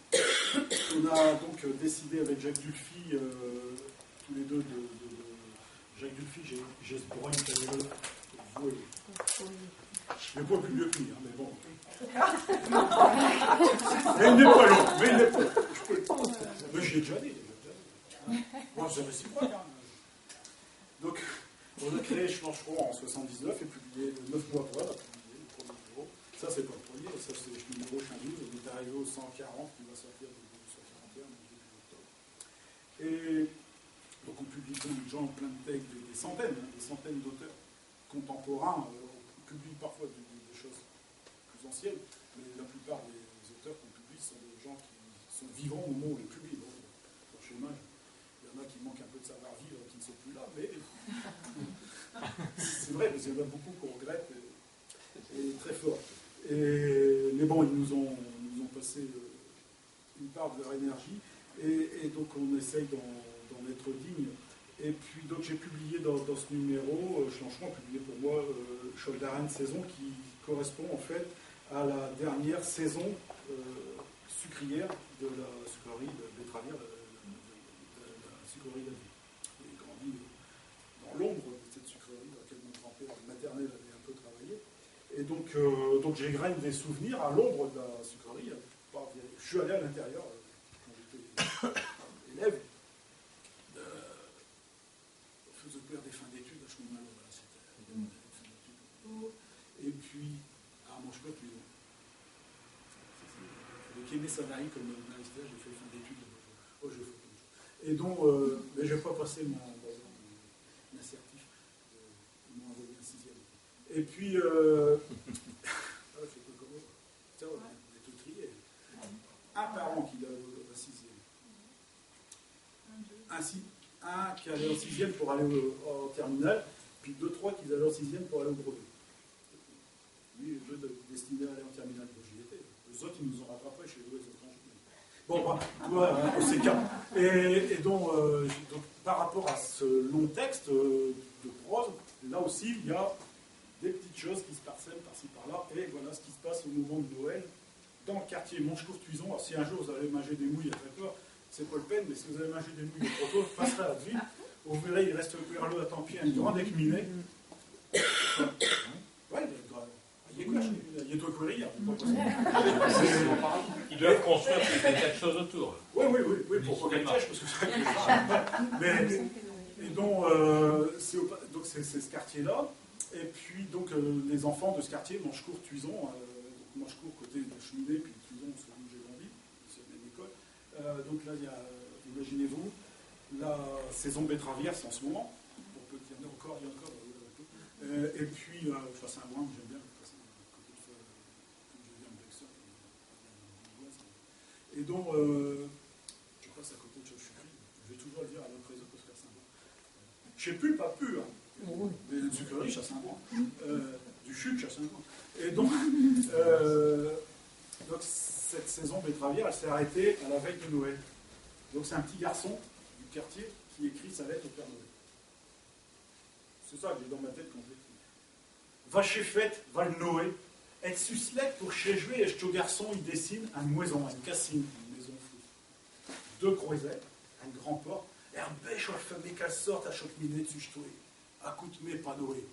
On a donc, euh, décidé avec Jacques Dulphy, euh, tous les deux, de, de- de- Jacques Dulphy, j'ai j'ai ce brogne, vous voyez. Il n'est pas plus vieux que lui, hein, mais bon. Mais il n'est pas long, mais il n'est pas long. Je peux le prendre. Mais je l'ai déjà dit, je l'ai déjà dit. Moi, c'est réciproque, hein. Donc, on a créé Schlancheron en soixante-dix-neuf et publié, le neuf mois après, on a publié le premier numéro. Ça, c'est pas le premier, ça, c'est le numéro cent douze. On est arrivé au cent quarante, qui va sortir le cent quarante et un, donc début octobre. Et donc, on publie plein de gens, plein de textes, des, des centaines, hein, des centaines d'auteurs contemporains. Euh, on publie parfois des, des- des choses plus anciennes, mais la plupart des auteurs qu'on publie sont des gens qui sont vivants au moment où on les publie. Donc, forcément, il y en a qui manquent un peu de savoir-vivre, qui ne sont plus là, mais c'est vrai, parce qu'il y en a beaucoup qu'on regrette, et, et très fort. Et- mais bon, ils nous ont, ils nous ont passé, euh, une part de leur énergie, et, et donc on essaye d'en d'en être digne. Et puis donc j'ai publié dans, dans ce numéro, euh, Schlancheron a publié pour moi, euh, Scholdaren saison, qui correspond en fait à la dernière saison, euh, sucrière de la sucrerie de Betteravière, de, de- de la sucrerie d'Avier. J'ai grandi dans l'ombre de cette sucrerie dans laquelle mon grand-père maternel avait un peu travaillé. Et donc, euh, donc j'égrène des souvenirs à l'ombre de la sucrerie. Pas via- Je suis allé à l'intérieur, euh, quand j'étais élève. Euh, on faisait faire des fins d'études à ce moment-là. Voilà, c'était des fins d'études. Et puis, à Mancheville, puis, avec Aimé Savary comme, euh, maître, j'ai fait fin d'études là-bas. Oh, je fais comme ça. Et donc, euh, mais j'ai pas passé mon, mon, mon assertif. Ils m'ont envoyé en sixième. Et puis, euh, ah, je sais pas comment. Tiens, on est, on est tout triés. Un par an qui allait en sixième. Un, si- un qui allait en sixième pour aller au- en terminale, puis deux, trois qui allaient en sixième pour aller au brevet. Lui, il était destiné à aller en terminale. Moi, j'y étais. Les autres, ils nous ont rattrapés chez eux, ils ont changé. Bon, bah, tu vois, hein, c'est le cas. Et, et donc, euh, donc, par rapport à ce long texte, euh, de prose, là aussi, il y a des petites choses qui se parsèment par-ci par-là. Et voilà ce qui se passe au moment de Noël dans le quartier Monchecourt-Tuison. Alors, si un jour vous allez manger des mouilles à Tréport, c'est pas le peine, mais si vous allez manger des mouilles à Tréport, vous passerez à Abbeville, vous verrez, il reste le Perlot à Tampier, une grande équeminée. Ouais, il y a une grande- Il y a de quoi rire, c'est pas possible. Ils doivent construire des, des tas de choses autour. Oui, oui, oui, oui, pour pas qu'elle cache, parce que ça. Mais, et donc, euh, c'est au pa- donc c'est c'est ce quartier-là. Et puis, donc, euh, les enfants de ce quartier, Manchecourt, Tuison, euh, donc Manchecourt côté de la cheminée, puis Tuison, c'est où j'ai grandi, c'est la même école. Euh, donc là, il y a, imaginez-vous, la saison betteravière, c'est en ce moment. On peut dire, il y en a encore, il y en a encore. Euh, et puis, euh, enfin, Saint-Brin, j'aime bien, parce que c'est un côté de feu, euh, je viens de Vexin, euh, il y a une angoisse, mais- Et donc, euh, je passe à côté de choses, je suis pris. Je vais toujours le dire à l'autre réseau, parce que c'est un bon. Je sais plus, pas plus, hein. Mais une sucrerie, ça sent bon. Euh, du chuc, ça sent bon. Et donc, euh, donc, cette saison betteravière, elle s'est arrêtée à la veille de Noël. Donc, c'est un petit garçon du quartier qui écrit sa lettre au Père Noël. C'est ça que j'ai dans ma tête quand je l'écris. Va ch'fête, va l'Noé. Et sus l'lette pour ch'jeu, ech tiot garçon, i dessine eune moéson, eune cassine, eune maison fausse. Deux croésettes, un grand porte, er béche, ol fumée qu'al sort à choc minute su ch'toit. Acoute-me, Père Noé.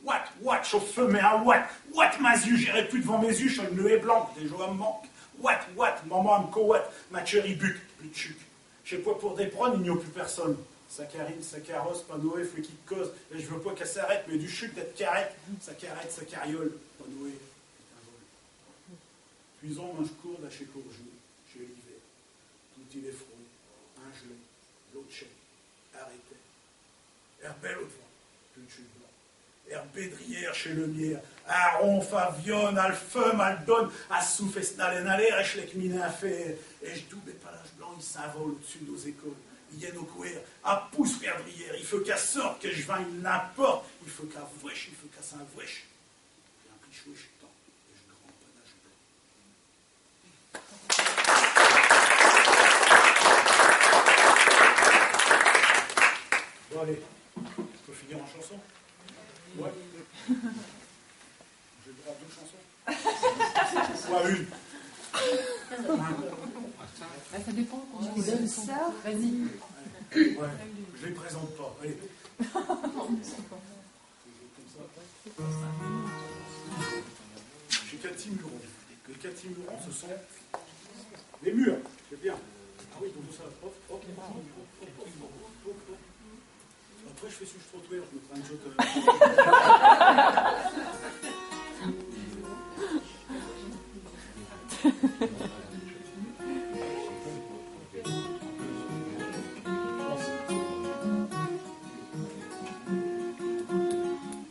Ouate, ouate, ch'fumée, ah ouate, ouate, min Diu, j'errai pus d'vant mes yux, ch'nuée blanque, déjot al m'manque. Ouate, ouate, maman al m'coouate, min tcheur i bute, pus d'chuc. Ch'est pos pour des prones, i n'y a pus personne. Sacarine, sacarosse, Père Noé, foué qu'i cause, et j'veux pos qu'al s'arrête, mais du chuc d'ête carrette, sacarette, sacariole, Père Noé, putain vol. Tuison, Manchecourt, à chés courts jours, ch'est l'hiver. Tout il est froid, ingelé, l'eau tchèque, arrêté. Er belle au d'vant, pus d'chuc blanc. Er bédrière chés lumières, al ronfe, al vionne, al fume, al donne, al soufe, es n'aller, n'aller, ech l'cheminée à fer, ech doux bépallache blanc, i s'invole au-d'sus d'nos écoles, i vienne au couvert, à pousse per drière, i feut qu'al sorte, qu'ech vint i l'importe, i feut qu'al vouche, i feut qu'al s'invouche, et un pis chouche temps, ech grand panache blanc. Bon, allez, on peut finir en chanson ? Ouais. J'ai le droit à deux chansons ? Ouais, une. Bah, ça dépend comment on donne ça. Vas-y. Ouais, je les présente pas. Allez. Chez Cathy Muron. Les Cathy Muron, ce sont les murs. C'est bien. Ah oui, donc ça, hop, hop, hop. Après, je fais sur le trottoir, je me prends une autre.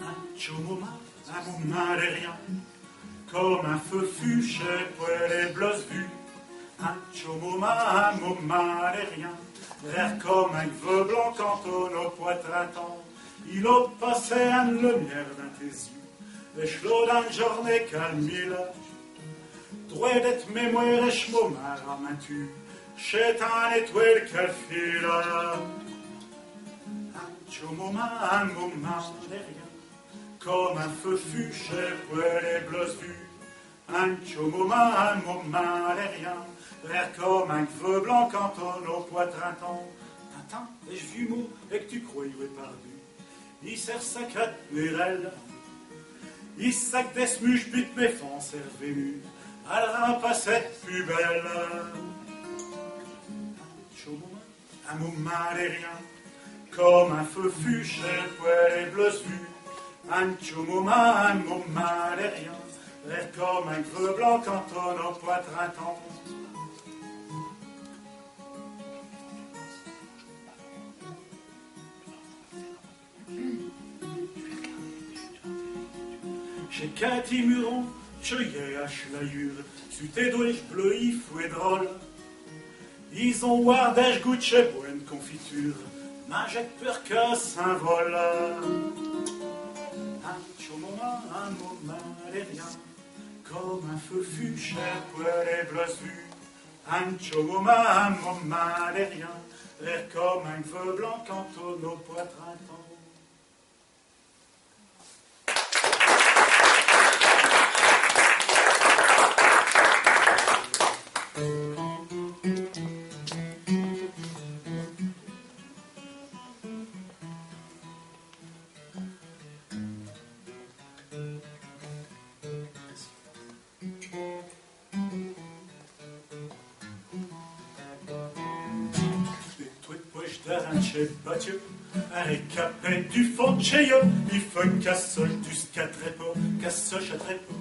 Un tchot momard, un momard de rien, comme un feu fuché pour les bleues vues. Un tchot momard, un momard de rien, vert comme un veu blanc quand on n'a pas trente ans. Il a passé une lumière dans tes yeux, et ch'lot d'une journée calme, droit d'ête mémoire, ech momard à m'intu, ch'est un étoile qu'al file. Un tchot momard, un momard de rien, comme un feu fuché pour les bleues vues. Un tchot momard, un momard de rien, vert comme un veu blanc quand on n'a pas trente ans. Tintin, ech viux mot, et que tu crois est perdu. I sert sac à Noël. I sac des muches, but mes fances est revenu. Al rapace ête pus belle. Un tchot momard, un momard de rien, comme un feu fuché pour les bleues vues. Un tchot momard, un momard de rien, vert comme un veu blanc quand on n'a pas trente ans. Chez Cathy Muron, ch'est à ch'laïure, su tes doigts bleus i fout drôle. Is ont ward ech goût chés bonnes confitures, mais j'ai peur qu'al s'invole. Un tchot momard, un momard de rien, comme un feu fuché pour les bleues vues. Un tchot momard, un momard de rien, vert comme un veu blanc quand on n'a pas trente ans. Dins un tchèbatyeu, un récapé du fond de tchèyeu, i feut qu'un seul du scatrépot, qu'un seul scatrépot.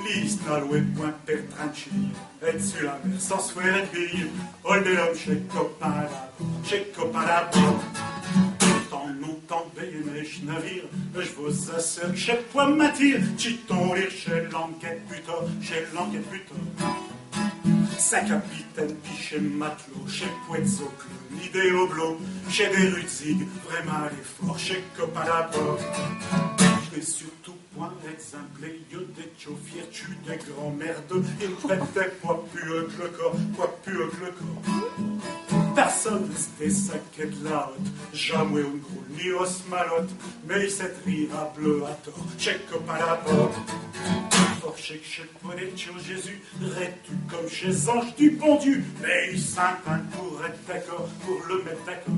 Li s'n'alloait point per tranquille, et su la mer, sans s'foaire ed bille, ol bel homme, ch'est copain là-bas, ch'est copain là-bas. Tant longtemps béyé mèche navire, j'vos asseure, ch'est point mintir, tchiton rire, ch'est langue ed butor, ch'est langue ed butor. Sin capitaine, pi chés matelots, chés poètes au club, ni des hoblots, chés des rudes zigs, vraimint les forts, ch'est copain là-bas. J'n'ai surtout point exemplé, yeu des tchaufières, tchus des grands merdeux, i n'pèt'tent point pus haut que l'cor, point pus haut que l'cor. Personne n'estot saqué d'la hotte, jamais on groule ni os malotte, mais i s'étrient à bleu à tort, ch'est copain là-bas. Fort chés qu'chés poneys d'Diu Jésus, raides comme chés anges du bon Diu, mais i s'intint'tent pour ête d'accord, pour l'mette d'accord.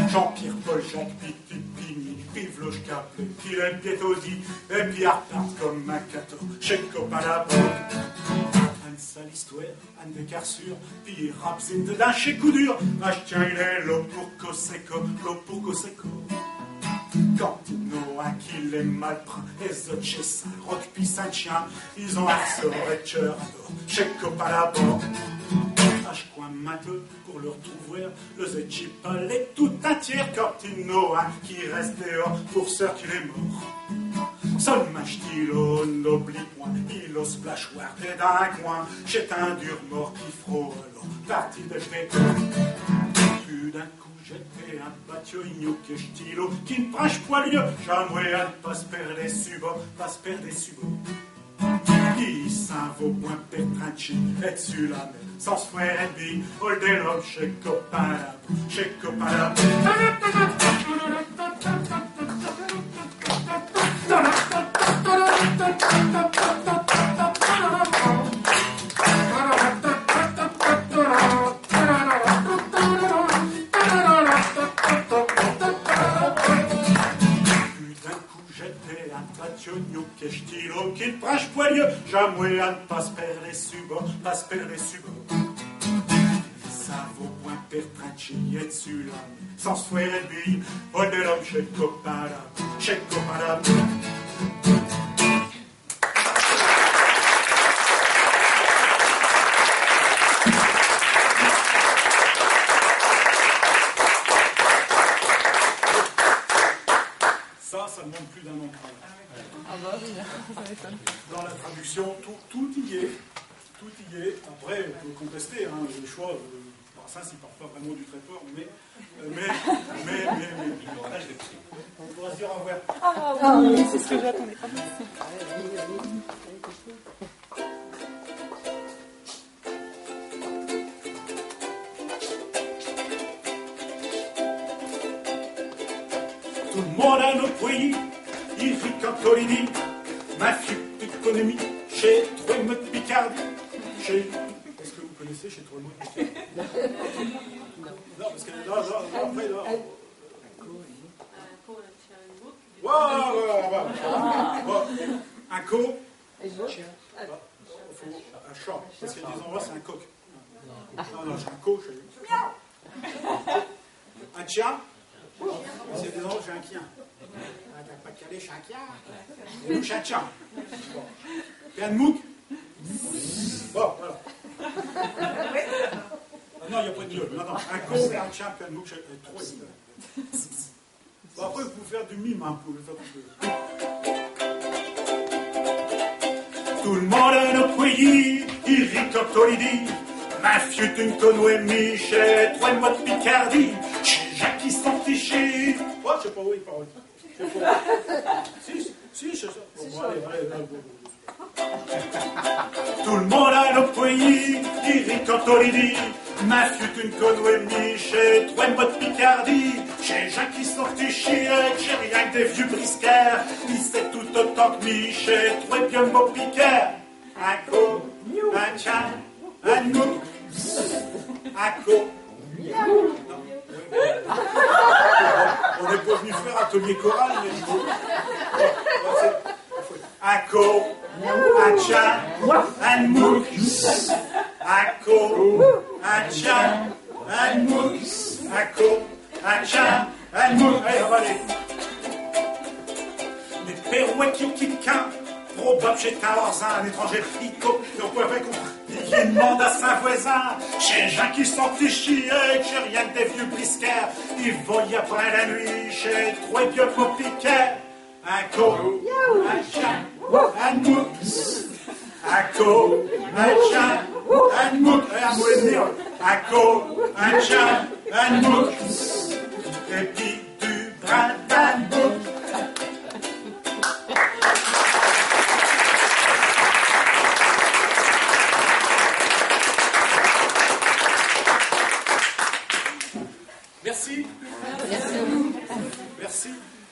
Jean-Pierre, Paul, Jacques, Pitit, Pigny, Pivloche, Caplet, Pilène, Pietaudy, et pi arpartent comme un cator, chés copain là-bas. Eune sale histoire, eune décarsure, pi i rabzinent dedins chés coups durs, ah, j'tiens, il est là pour causer co, là pour causer co. Quand i n'ont un qui les malprind, et z'autes chés sales roques pi saints tchiens, is ont un r'sort ed tcheur à tort, chés copains là-bas. Ah, j'cros qu'mainteux, pour l'retrouver, leus équipes allaient tout intières, quand i n'ont un qui reste dehors pour seûr qu'il est mort. Seul'mint ch'ti-lo n'oublie point, il hausse s'mâchoire dedins un coin, ch'est un dur mort qui frot alors, parti de ch'bête. Tout d'un coup, j'étos in batyeu, ignoque ch'ti-lo qui n'prind point lieu, jamais in n'pas perdre su bas, pas perdre su bas. I s'in va point per tranquille, et su la mer, sans s'foaire ed bille, ol bel homme, ch'est copain là-bas, ch'est copain là-bas. Tout d'un coup, j'étos in batyeu, ignoque ch'ti-lo qui n'prind point lieu, jamais in n'pas perdre su bas, pas perdre su bas. S'in va point per tranquille, et su la mer, sans s'foaire ed bille, ol bel homme, ch'est copain là, ch'est copain là. Ça, ça demande plus d'un an de travail. Ah bah oui, ça m'étonne. Dans la traduction, tout, tout y est. Tout y est. Après, on peut contester, hein, le choix, euh, par ça, c'est parfois vraiment du très fort, mais, euh, mais, mais, mais, mais, on pourra se dire au revoir. Ah oui, c'est ce que j'attendais. Tout l'monde in nosse payis, i rit quand on li dit, mais fiu qu'te connes mi, ch'est trwès mos d'Picardie. Ch'est, est-ce que vous connaissez ch'est trwès mos d'Picardie ? Non, parce que là, là, là, après, là, on... Ouais, ouais, ouais, ouais, ouais. Bon, un co. Faut un chat, parce qu'il y a des endroits, c'est un coq. Non, non, j'ai un co, j'ai... Un tchien. Parce qu'il y a des endroits, j'ai un quien. Ah, t'as pas de calé, j'ai un quien. Et nous, j'ai un tchien. Bon. T'es un mouk. Bon, voilà. Ah non, il n'y a pas de gueule. Non, non, un co, un tchien, puis un mouk, j'ai trois. Bon, après, vous pouvez faire du mime, hein, vous pouvez faire du... Tout l'monde in nosse payis, i rit quand on li dit, mais fiu qu'te connes mi, ch'est trwès mos d'Picardie, chés gins qui sont ichi. Ouais, je sais pas où il parle. Je sais pas. Si, si, c'est ça. Bon, bon, allez, allez, allez, bon, bon. Tout l'monde in nosse payis, i rit quand on li dit, mais fiu qu'te connes mi, ch'est trwès mos d'Picardie. Chés gins qui sont ichi, ch'est rien que des vieux briscards. I sont tout autant que mi, ch'est trwès bios mos picards. Un co, un tchien, un mouk, un co. On n'est pas venu faire atelier choral, mais il faut... Un co, un tchien, un mouk, un co, un tchien. Un mouk, un co, un tchin, un mouk. Allez, on va aller. Mais père, ouais, qui, qui, qu'un probable chez Tahorzin, un étranger picot, et on peut faire comprendre. I demande à sin voisin, chés gins qui sont ichi, et que ch'est rien que des vieux briscards, i vont y apprinde la nuit, chés trois vieux mots piqués. Un co, un tchin, un mouk. Un co, un tchin, un mouk. Eh, un mot et demi, hein. Un co, un tchin, un mouk. Et pis du brin d'un bouk. Merci. Merci.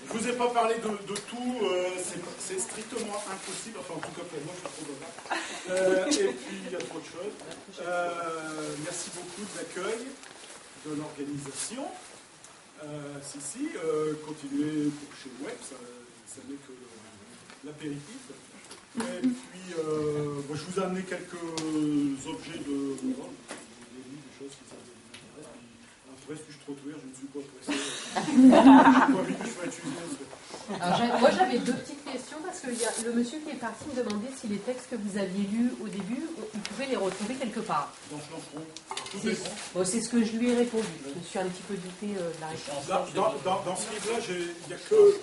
Je vous ai pas parlé de, de tout, euh, c'est, c'est strictement impossible, enfin en tout cas pour moi, je suis trop bavard. Euh, et puis il y a trop de choses. Euh, merci beaucoup de l'accueil, de l'organisation. Euh, si, si, euh, continuez pour chez Web, ça, ça n'est que le- l'apéritif. Et puis, euh, moi, je vous ai amené quelques objets de, de, des livres, des choses qui ça vous intéresse. Puis, après, suis-je trop ouvert, je ne suis pas pressé. J'ai pas envie que je sois utilisé en fait. Alors, j'a- moi, j'avais deux petites questions parce que il y a, le monsieur qui est parti me demandait si les textes que vous aviez lus au début, on- il pouvait les retrouver quelque part. Dans Flancheron. Tout C'est est bon. bon, c'est ce que je lui ai répondu. Je me suis un petit peu douté euh, de la réponse. Dans, dans- dans- dans ce livre-là, j'ai- il n'y a que euh,